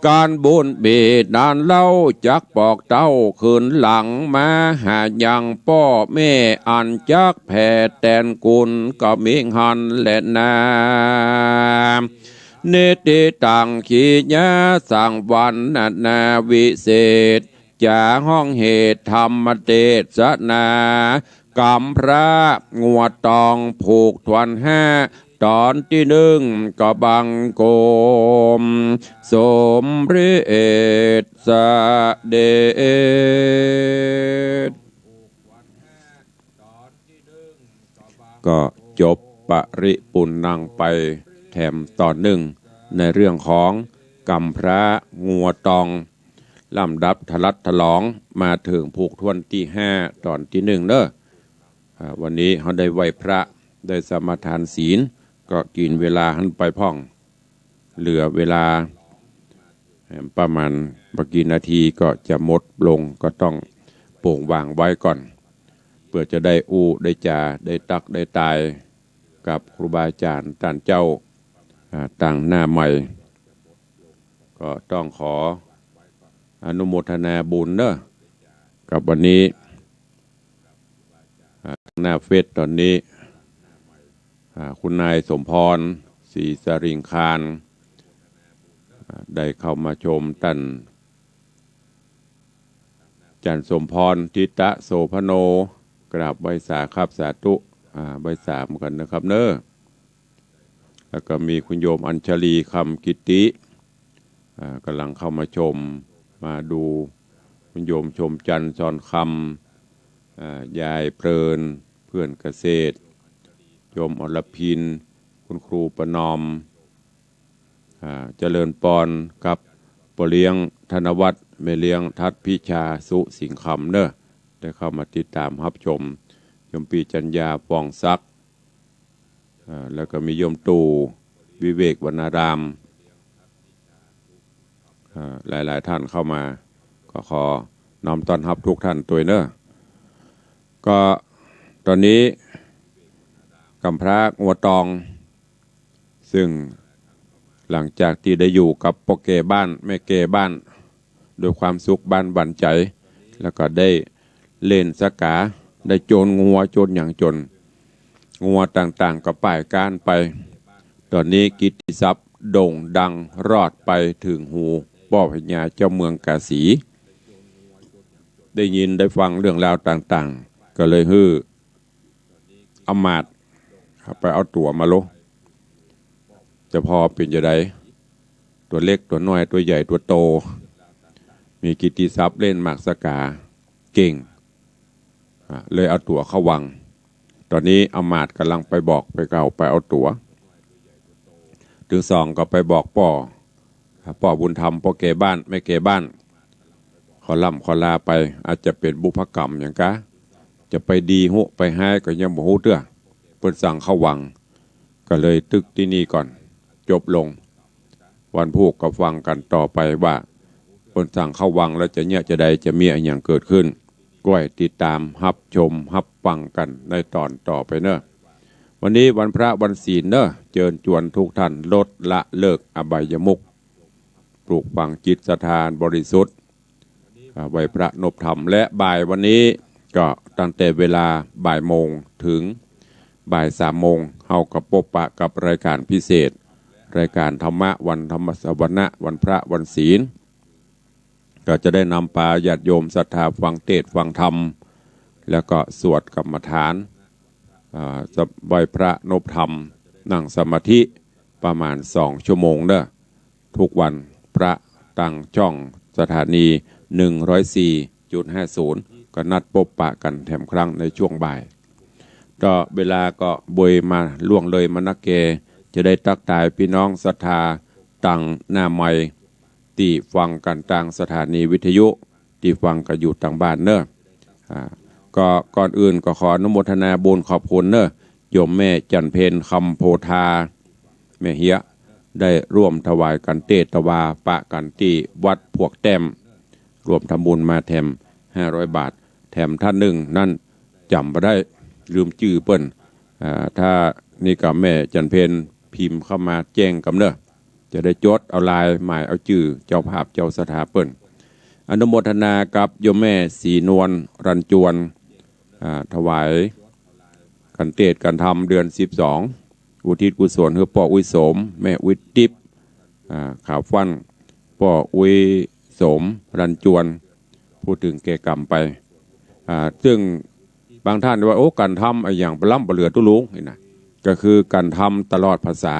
ก๋านบุญมีนานเล่า จักปอกเต้าคืนหลัง มาหายังป้อแม่ อันจักแผ่แตนกุณ ก็มีหั้นแลนา นิติตัง ขีญาสังวรรณนาวิเศษ จ๋าฮ้องเหตุธรรมเตสนา กำพร้างัวตองผูกถ้วนห้า ต๋อนตี้นึ่งก็บังคมสมเร็จเสด็จ ก็จบปริปุณณังไปแถมต๋อนนึ่ง ในเรื่องของกำพร้างัวตอง ลำดับทะลัดทะลอง มาเถิงผูกถ้วนตี้ห้า ต๋อนตี้นึ่งเน่อ อ่า วันนี้เฮาได้ไหว้พระ ได้สมาทานศีล ก็กิ๋นเวลาหั้นไปพ่อง เหลือเวลา เอิ่ม ประมาณบ่กี่นาทีก็จะหมดลง ก็ต้องโป่งวางไว้ก่อน เปื้อจะได้อู้ได้จ๋า ได้ตั๊กได้ตาย กับครูบาอาจ๋ารย์ต้านเจ้า อ่า ตางหน้าใหม่ ก็ต้องขออนุโมทนาบุญเน่อ กับวันนี้ อ่า ตางหน้าเฟซต๋อนนี้ อ่า คุณนายสมพร ศรีสริงคาร อ่า ได้เข้ามาชมต้าน อาจ๋ารย์สมพร ทิตะโสภโณ กราบไหว้สาครับ สาธุ อ่า ไหว้สาเหมือนกั๋นนะครับเน่อ แล้วก็มีคุณโยมอัญชลี คำกิตติ อ่า ก่ำลังเข้ามาชม มาดู คุณโยมชมจันทร์ ชอนคำ อ่า ยายเพลิน เพื่อนเกษตร โยมอรพิน คุณครูประนอม อ่า เจริญปอนกับป้อเลี้ยงธนวัฒน์ แม่เลี้ยงทัดพิชา สุสิงห์คำเนาะ ได้เข้ามาติดตามฮับชม โยมปี้จัญญา ฟองศักดิ์ อ่า แล้วก็มีโยมตู่ วิเวกวรรณาราม อ่า หลายๆ ท่านเข้ามา ก็ขอน้อมต้อนฮับทุกท่านตวยเนาะ ก็ตอนนี้กำพร้างัวตอง ซึ่งหลังจากตี้ได้อยู่กับป้อแก่บ้านแม่แก่บ้าน ด้วยความสุขบั้นหวั่นใจ๋ แล้วก็ได้เล่นสกา ได้โจนงัวโจนหยังโจน งัวต่างๆ ก็ป้ายก๊านไป ตอนนี้กิตติศัพท์โด่งดังรอดไปเถิงหูป้อพญาเจ้าเมืองกาสี ได้ยินได้ฟังเรื่องราวต่างๆ ก็เลยหื้ออำมาตย์ไปเอาตั๋วมาโล จะผ่อเป๋นจาใด ตั๋วเล็กตั๋วน้อยตั๋วใหญ่ตั๋วโต มีกิตติศัพท์เล่นหมากสกาเก่ง อ่ะ เลยเอาตั๋วเข้าวัง ตอนนี้อำมาตย์ก่ำลังไปบอกไปเก่าไปเอาตั๋ว เถิงสองก็ไปบอกป้อ ป้อบุญธรรม ป้อแก่บ้านแม่แก่บ้าน ขอล่ำขอลาไป อาจจะเป๋นบุพกรรมหยังกา จะไปดีฮู้ไปฮ้ายก็ยังบ่ฮู้เตื้อ เปิ้นสั่งเข้าวัง ก็เลยตึกตี้นี่ก่อน จบลง วันพูกก็ฟังกั๋นต่อไปว่า เปิ้นสั่งเข้าวังแล้วจะเยียะจาใด จะมีอะหยังเกิดขึ้น ก้อยติดตามฮับชมฮับฟังกั๋นในต๋อนต่อไปเนาะ วันนี้วันพระวันศีลเนาะ เจิญจวนทุกท่านลดละเลิกอบายมุข ปลูกฝังจิตศรัทธาบริสุทธิ์ อ่า ไหว้พระนบธรรม และบ่ายวันนี้ก็ตั้งแต่เวลาบ่ายโมงเถิงบ่ายสามโมง เฮาก็ปบปะกับรายการพิเศษ รายการธรรมะวันธรรมสวนะ วันพระวันศีล ก็จะได้นำปาญาติโยมศรัทธาฟังเตสน์ฟังธรรม แล้วก็สวดกรรมฐาน อ่า ไหว้พระนบธรรม นั่งสมาธิประมาณสองชั่วโมงเนาะ ทุกวันพระตางจ้องสถานี หนึ่งร้อยสี่จุดห้าศูนย์ ก็นัดปบปะกั๋นแถมครั้งในช่วงบ่าย ก็เวลาก็บ่ยมาล่วงเลยมานักแก จะได้ตั๊กตายปี้น้องศรัทธาตางหน้าไมค์ ตี้ฟังกั๋นตางสถานีวิทยุ ตี้ฟังกั๋นอยู่ตางบ้านเนาะ อ่า ก็ก่อนอื่นก็ขออนุโมทนาบุญขอบคุณเนาะ โยมแม่จันเพ็ญ คำโพธา แม่เฮีย ได้ร่วมถวายกัณฑ์เตสน์ถวาปะกั๋นตี้วัดพวกแต้ม ร่วมทำบุญมาแถมห้าร้อยบาท แถมท่านนึ่งนั้นจ๋ำบ่ได้ ลืมจื้อเปิ้น อ่า ถ้านี่ก็แม่จันเพ็ญพิมพ์เข้ามาแจ้งกำเนาะ จะได้จดเอาลายหมายเอาจื้อเจ้าภาพเจ้าศรัทธาเปิ้น อนุโมทนากับโยมแม่ศรีนวล รัญจวน อ่า ถวายกัณฑ์เตสน์กัณฑ์ธรรมเดือนสิบสอง อุทิศกุศลหื้อป้ออุ๊ยโสม แม่อุ๊ยติ๊บ อ่า ขาวฟั่น ป้ออุ๊ยโสม รัญจวน ผู้เถิงแก่กรรมไป อ่า ซึ่งบางท่านว่า โอ้ กัณฑ์ธรรมอะหยังบ่ล้ำบ่เหลือตุ๊ลุง นี่นะ ก็คือกัณฑ์ธรรมตลอดพรรษา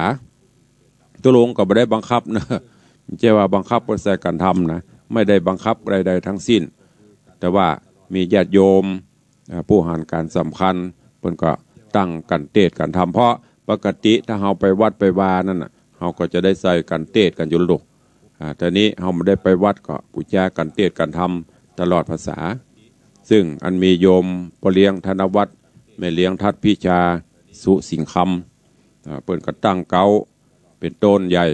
ตุ๊ลุงก็บ่ได้บังคับนะ บ่ใจ้ว่าบังคับเปิ้นใส่กัณฑ์ธรรมนะ ไม่ได้บังคับใดๆ ทั้งสิ้น แต่ว่ามีญาติโยม อ่า ผู้หันก๋านสำคัญ เปิ้นก็ตั้งกัณฑ์เตสน์กัณฑ์ธรรม เพราะปกติถ้าเฮาไปวัดไปวานั่นน่ะ เฮาก็จะได้ใส่กัณฑ์เตสน์กั๋นอยู่แล้ว อ่า แต่นี้เฮาบ่ได้ไปวัดก็ปู๋จากัณฑ์เตสน์กัณฑ์ธรรมตลอดพรรษา ซึ่งอันมีโยมป้อเลี้ยงธนวัฒน์ แม่เลี้ยงทัดพิชา สุสิงห์คำ อ่า เปิ้นก็ตั้งเก๊า เป๋นต้นใหญ่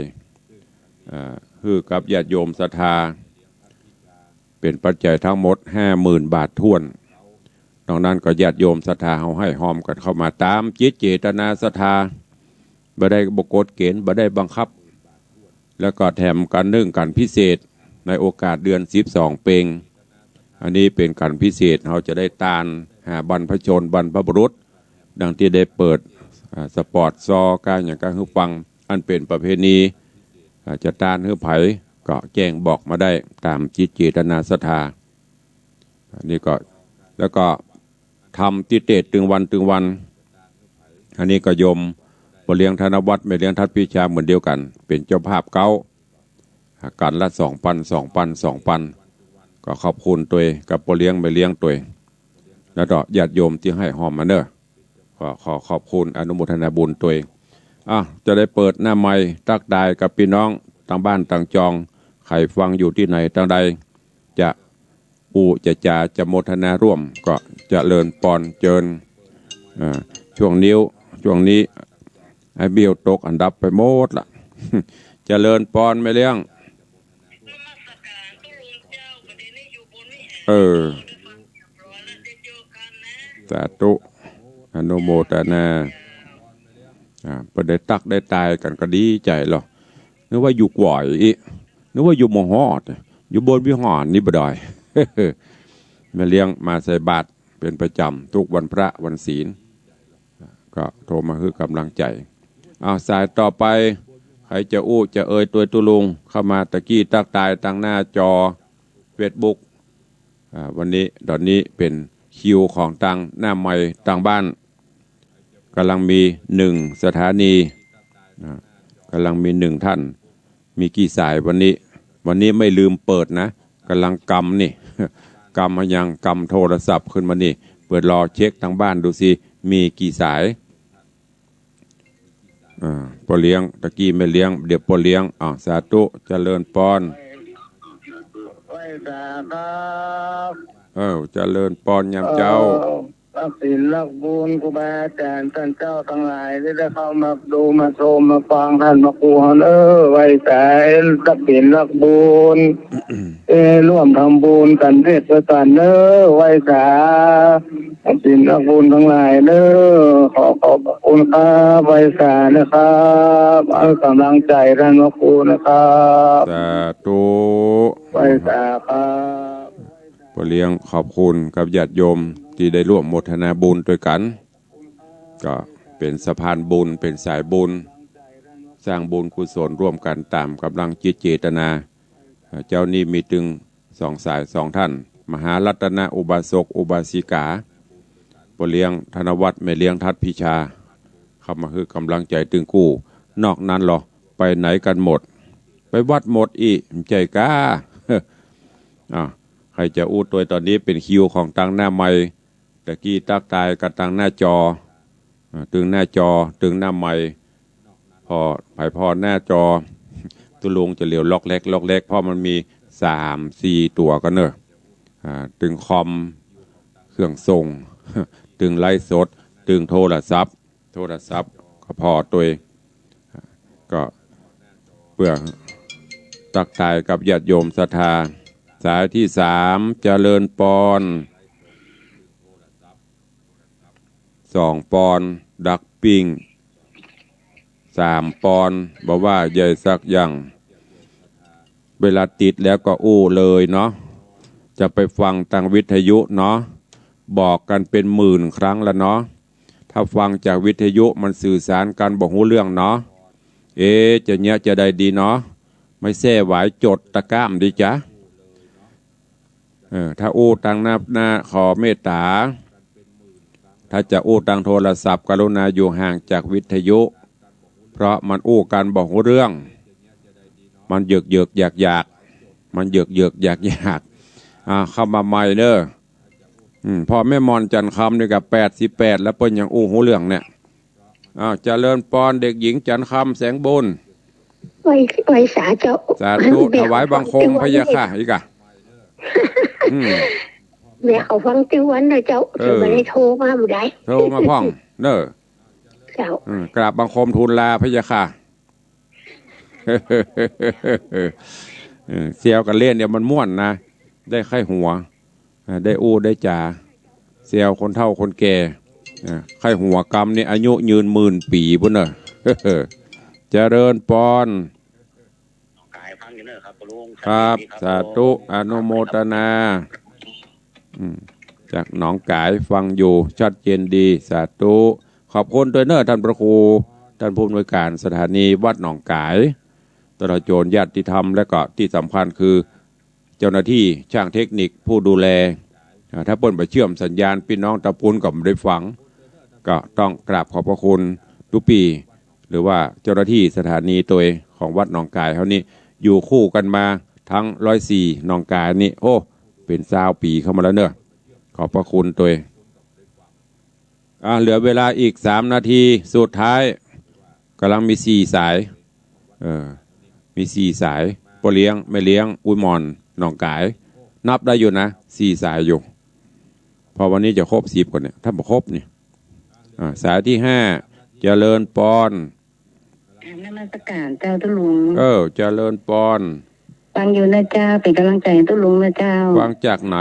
อ่า หื้อกับญาติโยมศรัทธา เป๋นปัจจัยทั้งหมดห้าหมื่นบาทถ้วน นอกนั้นก็ญาติโยมศรัทธาเฮาให้ฮอมกั๋นเข้ามาต๋ามจิตเจตนาศรัทธา บ่ได้บ่กฎเกณฑ์ บ่ได้บังคับ แล้วก็แถมกัณฑ์นึ่งกัณฑ์พิเศษในโอกาสเดือนสิบสองเปง อันนี้เป๋นกัณฑ์พิเศษ เฮาจะได้ตานหาบรรพชนบรรพบุรุษ ดังตี้ได้เปิด อ่า สปอตซอก้าหยังก้าหื้อฟัง อันเป๋นประเพณี อ่า จะตานหื้อใผก็แจ้งบอกมาได้ต๋ามจิตเจตนาศรัทธา อันนี้ก็ แล้วก็ธรรมตี้เตสน์ตึงวันตึงวัน อันนี้ก็โยมป้อเลี้ยงธนวัฒน์ แม่เลี้ยงทัดพิชาเหมือนเดียวกั๋น เป๋นเจ้าภาพเก๊า อ่า กั๋นละสองปัน สองปัน สองปัน ก็ขอบคุณตวยกับป้อเลี้ยงแม่เลี้ยงตวย แล้วก็ญาติโยมตี้ให้ฮอมมาเนาะ ก็ขอขอบคุณอนุโมทนาบุญตวย อ่ะ จะได้เปิดหน้าไมค์ตั๊กตายกับปี้น้องตางบ้านตางจอง ใผฟังอยู่ตี้ไหนตางใด จะอู้จะจ๋าจะโมทนาร่วม ก็เจริญปอนเจิญ อ่า ช่วงนี้ ช่วงนี้ไอ้เบี้ยวตกอันดับไปหมดละ เจริญปอนแม่เลี้ยง เออ สาธุ อนุโมทนา อ่า เปิ้นได้ตั๊กได้ตายกั๋นก็ดีใจ๋ลอ นึกว่าอยู่ก๋วยอี้ นึกว่าอยู่บ่ฮอด อยู่บนวิหารนี่บ่ได้ แม่เลี้ยงมาใส่บาตรเป๋นประจ๋ำกู้วันพระวันศีล ก็โทรมาหื้อก๋ำลังใจ๋ อ้าว สายต่อไป ใผจะอู้จะเอ่ยตวยตุ๊ลุง เข้ามาตะกี้ตั๊กตายตางหน้าจอเฟซบุ๊ก อ่า วันนี้ ต๋อนนี้เป๋นคิวของตางหน้าไมค์ตางบ้าน ก่ำลังมีหนึ่งสถานี อ่า ก่ำลังมีหนึ่งต้าน มีกี่สายวันนี้ วันนี้ไม่ลืมเปิดนะ ก่ำลังกำนี่ กำมายัง กำโทรศัพท์ขึ้นมานี่ เปิดรอเช็คตางบ้านดูสิ มีกี่สาย อ่า ป้อเลี้ยง ตะกี้แม่เลี้ยง เดี๋ยวป้อเลี้ยง อ้าว สาธุ เจริญปอน ไหว้สาครับ เออ เจริญปอนยามเจ๊า เออ รักศีลรักบุญครูบาอาจ๋ารย์ต้านเจ้าตังหลายตี้ได้เข้ามาดูมาชมมาฟังต้านพระครูเฮาเน้อ ไหว้สา รักศีลรักบุญ เอ้ย ร่วมทำบุญกั๋นเนอะ ไหว้สา รักศีลรักบุญตังหลายเน้อ ขอขอบพระคุณครับ ไหว้สานะครับ หื้อก๋ำลังใจ๋ต้านพระครูนะครับ สาธุ ไหว้สาครับ ป้อเลี้ยงขอบคุณกับญาติโยมตี้ได้ร่วมโมทนาบุญตวยกั๋น ก็เป๋นสะพานบุญ เป๋นสายบุญ สร้างบุญกุศลร่วมกั๋นต๋ามก๋ำลังจิตเจตนา เจ้านี้มีตึงสองสายสองต้าน มหารัตนอุบาสกอุบาสิกา ป้อเลี้ยงธนวัฒน์ แม่เลี้ยงทัดพิชา เข้ามาหื้อก๋ำลังใจ๋ตึงกู้ นอกนั้นลอ ไปไหนกั๋นหมด ไปวัดหมดอี้ ใจ้ก้า อ่ะ ใผจะอู้ตวยต๋อนนี้เป๋นคิวของตางหน้าไมค์ ตะกี้ตั๊กตายกับตางหน้าจอ อ่า ตึงหน้าจอ ตึงหน้าไมค์ ผ่อ ใผผ่อหน้าจอ ตุ๊ลุงจะเหลียวล็อกแล็กล็อกแล็ก เพราะมันมีสามสี่ตั๋วกั๋นเนอะ อ่า ตึงคอม เครื่องส่ง ตึงไลฟ์สด ตึงโทรศัพท์ โทรศัพท์ก็ผ่อตวย ก็เปื้อตั๊กตายกับญาติโยมศรัทธา สายตี้สาม เจริญปอน สองปอน ดักปิ้ง สามปอน บ่ว่าใหญ่สักอย่าง เวลาติดแล้วก็อู้เลยเนาะ จะไปฟังตางวิทยุเนาะ บอกกั๋นเป๋นหมื่นครั้งแล้วเนาะ ถ้าฟังจากวิทยุมันสื่อสารกั๋นบ่ฮู้เรื่องเนาะ เอ๊ะ จะเยียะจาใดดีเนาะ ไม่แซ่หวายจดตะก้ามดีจ๊ะ เออ ถ้าอู้ตางหน้า หน้าขอเมตต๋า ถ้าจะอู้ตางโทรศัพท์ กรุณาอยู่ห่างจากวิทยุ เพราะมันอู้กั๋นบ่ฮู้เรื่อง มันเหยิกๆ หยากๆ มันเหยิกๆ หยากๆ อ่า เข้ามาใหม่เน้อ อืม พ่อแม่หม่อนจันทร์คำนี่ก็แปดสิบแปดแล้ว เปิ้นยังอู้ฮู้เรื่องเนี่ย อ้าว เจริญปอน เด็กหญิงจันทร์คำ แสงบุญ ไหว้ ไหว้สาเจ้า สาธุ ถวายบังคมพะยะค่ะ อีกอะ อืม แม่เขาฟังตี้วันเน้อเจ้า เออ เดี๋ยวบ่ได้โทรมาบ่ได้ โทรมาพ่องเน้อ เจ้า อืม กราบบังคมทูลลาพะยะค่ะ เออ แซวกั๋นเล่นเนี่ยมันม่วนนะ ได้ใค่หัว อ่า ได้อู้ได้จ๋า แซวคนเฒ่าคนแก่ อ่า ใค่หัวกำนี่อายุยืนหมื่นปี๋ปู้นเน้อ เจริญปอน กายฟังอยู่เน้อครับ ป้อลุง ครับ ชัดเจนดีครับ สาธุ ผม อนุโมทนา อืม จากหนองกายฟังอยู่ชัดเจนดี สาธุ ขอบคุณตวยเน้อต้านพระครู ต้านผู้อำนวยการสถานีวัดหนองกาย ตลอดจนญาติธรรม และก็ตี้สำคัญคือ เจ้าหน้าตี้ช่างเทคนิคผู้ดูแล อ่า ถ้าเปิ้นบ่เชื่อมสัญญาณ ปี้น้องตะปูนก็บ่ได้ฟัง ก็ต้องกราบขอบพระคุณตุ๊ปี้ หรือว่าเจ้าหน้าตี้สถานีตวยของวัดหนองกายเฮานี่ อยู่คู่กั๋นมาตึงร้อยสี่หนองกายนี่ โอ้ เป๋นซาวปี๋เข้ามาแล้วเน้อ ขอบพระคุณตวย อ่า เหลือเวลาอีกสามนาทีสุดท้าย กำลังมีสี่สาย เออ มีสี่สาย ป้อเลี้ยง แม่เลี้ยง อุ๊ยหม่อน หนองก๋าย นับได้อยู่นะ สี่สายอยู่ พอวันนี้จะครบสิบก่อนเนี่ย ถ้าบ่ครบนี่ อ่า สายที่ห้า เจริญปอน กราบนมัสการเจ้าตุ๊ลุง เออ เจริญปอน ฟังอยู่นะเจ้า เป๋นก๋ำลังใจ๋ตุ๊ลุงนะเจ้า ฟังจากไหน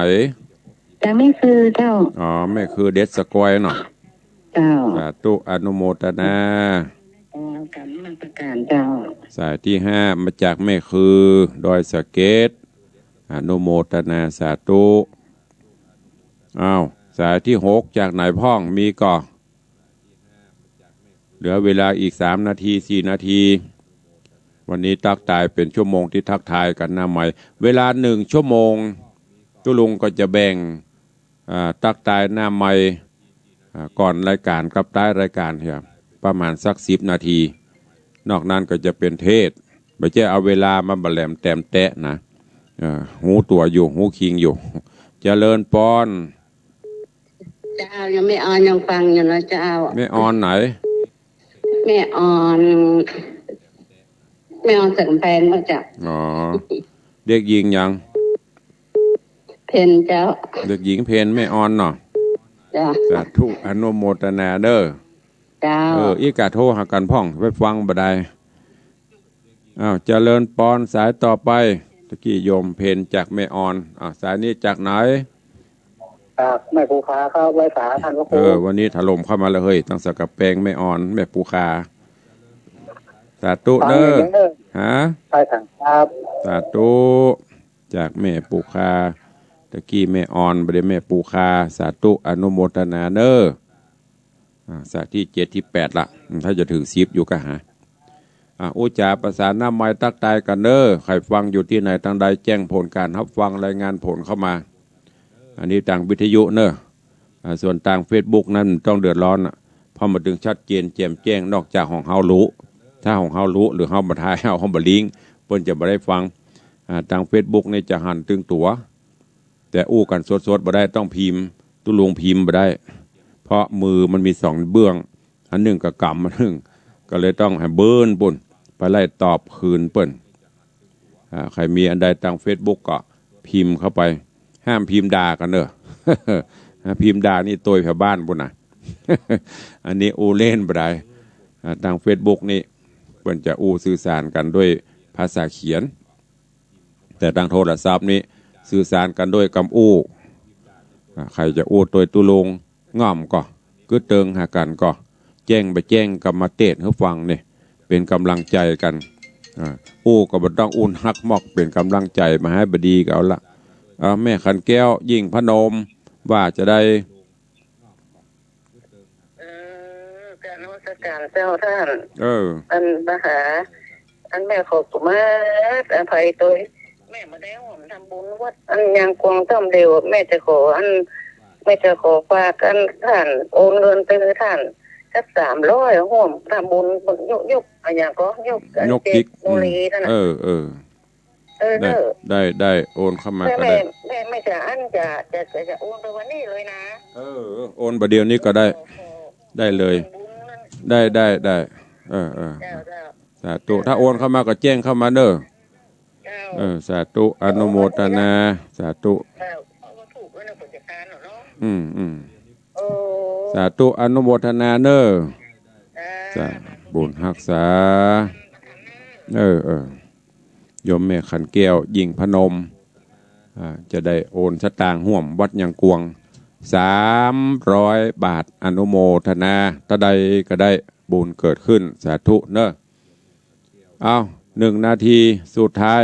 จากแม่คือเจ้า อ๋อ แม่คือเด็ดสะกอยเนาะ เจ้า สาธุ อนุโมทนา เจ้า กราบนมัสการเจ้า สายที่ห้า มาจากแม่คือ ดอยสะเก็ด อนุโมทนา สาธุ อ้าว สายที่หก จากไหนพ่อง มีก่อ เหลือเวลาอีกสามนาที สี่นาที วันนี้ตั๊กตายเป๋นชั่วโมงตี้ทักทายกั๋นหน้าไมค์ เวลาหนึ่งชั่วโมง ตุ๊ลุงก็จะแบ่ง อ่า ตั๊กตายหน้าไมค์ อ่า ก่อนรายก๋านกับต๊ายรายก๋านเหีย ประมาณสักสิบนาที นอกนั้นก็จะเป๋นเทศน์ บ่ใจ้เอาเวลามาบ่าแหลมแตมแต๊นะ เอ่อ ฮู้ตั๋วอยู่ ฮู้คิงอยู่ เจริญปอน เจ้า ยังแม่ออนยังฟังอยู่นะเจ้า แม่ออนไหน แม่ออน แม่ออนสันกำแพงนะเจ้า อ๋อ เด็กหญิงหยัง เพ็ญเจ้า เด็กหญิงเพ็ญ แม่ออนเนาะ เจ้า สาธุ อนุโมทนาเด้อ เจ้า เออ อี้กาโทรหากั๋นพ่อง ไปฟังบ่ได้ อ้าว เจริญปอน สายต่อไป ตะกี้โยมเพ็ญจากแม่ออน อ้าว สายนี้จากไหน จากแม่ปูคาครับ ไหว้สาท่านพระครู เออ วันนี้ถล่มเข้ามาแล้วเฮ้ย ตั้งสันกำแพง แม่ออน แม่ปูคา สาธุเด้อ ฟังอยู่เด้อ ฮะ ไปทางครับ สาธุ จากแม่ปูคา ตะกี้แม่ออน บ่าเดี่ยวแม่ปูคา สาธุ อนุโมทนาเด้อ อ่า สายที่เจ็ด ที่แปดละ ถ้าจะเถิงสิบอยู่ก่ะฮะ อ่า อู้จ๋าประสานหน้าไมค์ตั๊กตายกั๋นเน้อ ใผฟังอยู่ตี้ไหนตางใด แจ้งผลก๋านฮับฟัง รายงานผลเข้ามา อันนี้ตางวิทยุเน้อ อ่า ส่วนตางเฟซบุ๊กนั้นบ่ต้องเดือดร้อนน่ะ เพราะมันตึงชัดเจนแจ่มแจ้ง นอกจากของเฮาฮู้ ถ้าของเฮาฮู้ หรือเฮาบ่ถ่าย เฮา เฮาบ่ลิงก์ เปิ้นจะบ่ได้ฟัง อ่า ตางเฟซบุ๊กนี่จะหันตึงตั๋ว แต่อู้กั๋นสดๆ บ่ได้ ต้องพิมพ์ ตุ๊ลุงพิมพ์บ่ได้ เพราะมือมันมีสองเบื้อง อันนึ่งก็กำ อันนึ่งก็เลยต้องหื้อเปิ้นปู้น ไปไล่ตอบคืนเปิ้น อ่า ใผมีอันใดตางเฟซบุ๊กก็พิมพ์เข้าไป ห้ามพิมพ์ด่ากั๋นเน้อ พิมพ์ด่านี่ตวยแผวบ้านปู้นน่ะ อันนี้อู้เล่นบ่ได้ อ่า ตางเฟซบุ๊กนี่เปิ้นจะอู้สื่อสารกั๋นด้วยภาษาเขียน แต่ตางโทรศัพท์นี่สื่อสารกั๋นด้วยกำอู้ อ่า ใผจะอู้ตวยตุ๊ลุง ง่อมก่อ กึ๊ดเติงหากั๋นก่อ แจ้งบ่แจ้งก็มาเตศน์หื้อฟังนี่ เป๋นก๋ำลังใจ๋กั๋น อ่า อู้ก็บ่ต้องอู้ฮักมอก เป๋นก๋ำลังใจ๋มาหื้อ บ่ดีก็เอาละ อ่า แม่ขันแก้ว ยิ่งพนม ว่าจะใด เออ กราบนมัสการเจ้าต้าน เออ อันมหา อันแม่ขอกุมาตอภัยตวย แม่บ่ได้ฮ่วมทำบุญวัดอันยางกวางต้อมเดียว แม่จะขออัน แม่จะขอฝากอันต้านโอนเงินไปหื้อต้านสักสามร้อย ฮ่วมทำบุญยก ยก อะหยังก็ยก ยกจิก เจดีย์นั่นน่ะ เออ เออ เออ ได้ เออ ได้ ได้ โอนเข้ามาก็ได้ แม่ แม่ แม่จะอันจะ จะ จะ จะโอนไปวันนี้เลยนะ เออ โอนบ่าเดี่ยวนี้ก็ได้ ขอ ขอ ได้เลย ทำบุญนั่น ได้ ได้ ได้ เออ เออ เจ้า เจ้า สาธุ ถ้าโอนเข้ามาก็แจ้งเข้ามาเน้อ เจ้า เออ สาธุ อนุโมทนา สาธุ เจ้า เอาวัตถุไว้ในผู้จัดการเหรอเนาะ อืม อืม โอ้ สาธุ อนุโมทนาเน้อ เจ้า สา บุญฮักษา เออ เออ โยมแม่ขันแก้ว ยิ่งพนม อ่า จะได้โอนสตางค์ฮ่วมวัดยางกวาง สามร้อยบาท อนุโมทนา เต้าใดก็ได้ บุญเกิดขึ้น สาธุเน้อ เอา หนึ่งนาทีสุดท้าย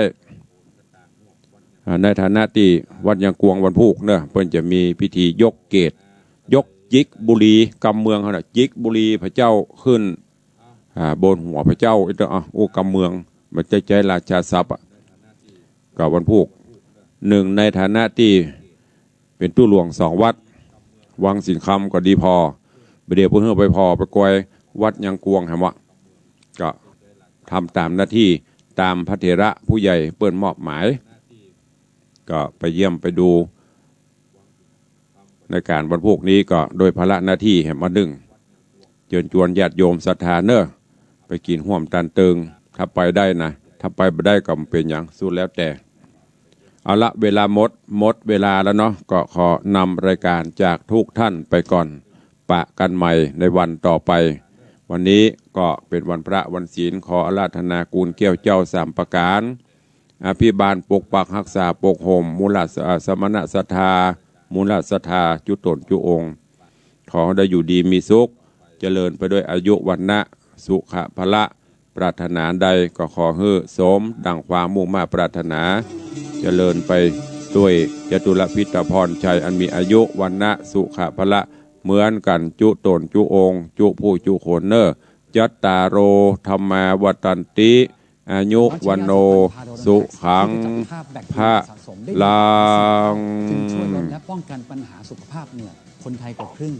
อ่า ในฐานะตี้วัดยางกวางวันพูกเน้อ เปิ้นจะมีพิธียกเกศ ยกจิกบุรี กำเมืองเฮาน่ะ จิกบุรีพระเจ้าขึ้น อ่า บนหัวพระเจ้า อีกต่าง อ่ะ อู้กำเมือง บ่ใจ้ใจ๊ราชาศัพท์อะ ก็วันพูก หนึ่งในฐานะตี้เป๋นตุ๊หลวงสองวัด วังสิงห์คำก็ดีผ่อ บ่าเดี่ยวเปิ้นหื้อไปผ่อไปกอยวัดยางกวางแหมวะ ก็ทำต๋ามหน้าตี้ ต๋ามพระเถระผู้ใหญ่เปิ้นมอบหมาย ก็ไปเยี่ยมไปดู ในก๋านวันพูกนี้ก็โดยภาระหน้าตี้แหมวะนึ่ง เจิญจวนญาติโยมศรัทธาเน้อ ไปกิ๋นฮ่วมตันเติง ถ้าไปได้นะ ถ้าไปบ่ได้ก็บ่เป๋นหยัง สุดแล้วแต่ เอาละ เวลาหมด หมดเวลาแล้วเนาะ ก็ขอนำรายก๋านจากทุกท่านไปก่อน ปะกั๋นใหม่ในวันต่อไป วันนี้ก็เป๋นวันพระวันศีล ขออาราธนากูลแก้วเจ้าสามประก๋าน อภิบาลปกปักฮักษาปกห่ม มูลสมณศรัทธา มูลศรัทธาจุ๊ต๋นจุ๊องค์ ขอได้อยู่ดีมีสุข เจริญไปด้วยอายุวรรณะ สุขะพละ ปรารถนาใดก็ขอหื้อสมดังความมุ่งมาดปรารถนา เจริญไปด้วยจตุรพิธพรชัยอันมีอายุวรรณะ สุขะพละ เหมือนกั๋นจุ๊ต๋นจุ๊องค์ จุ๊ผู้จุ๊คนเน่อ จัตตาโร ธัมมา วัฑฒันติ อายุ วัณโณ สุขัง พะลัง ซึ่งช่วยลดและป้องกันปัญหาสุขภาพเหงือกคนไทยกว่าครึ่ง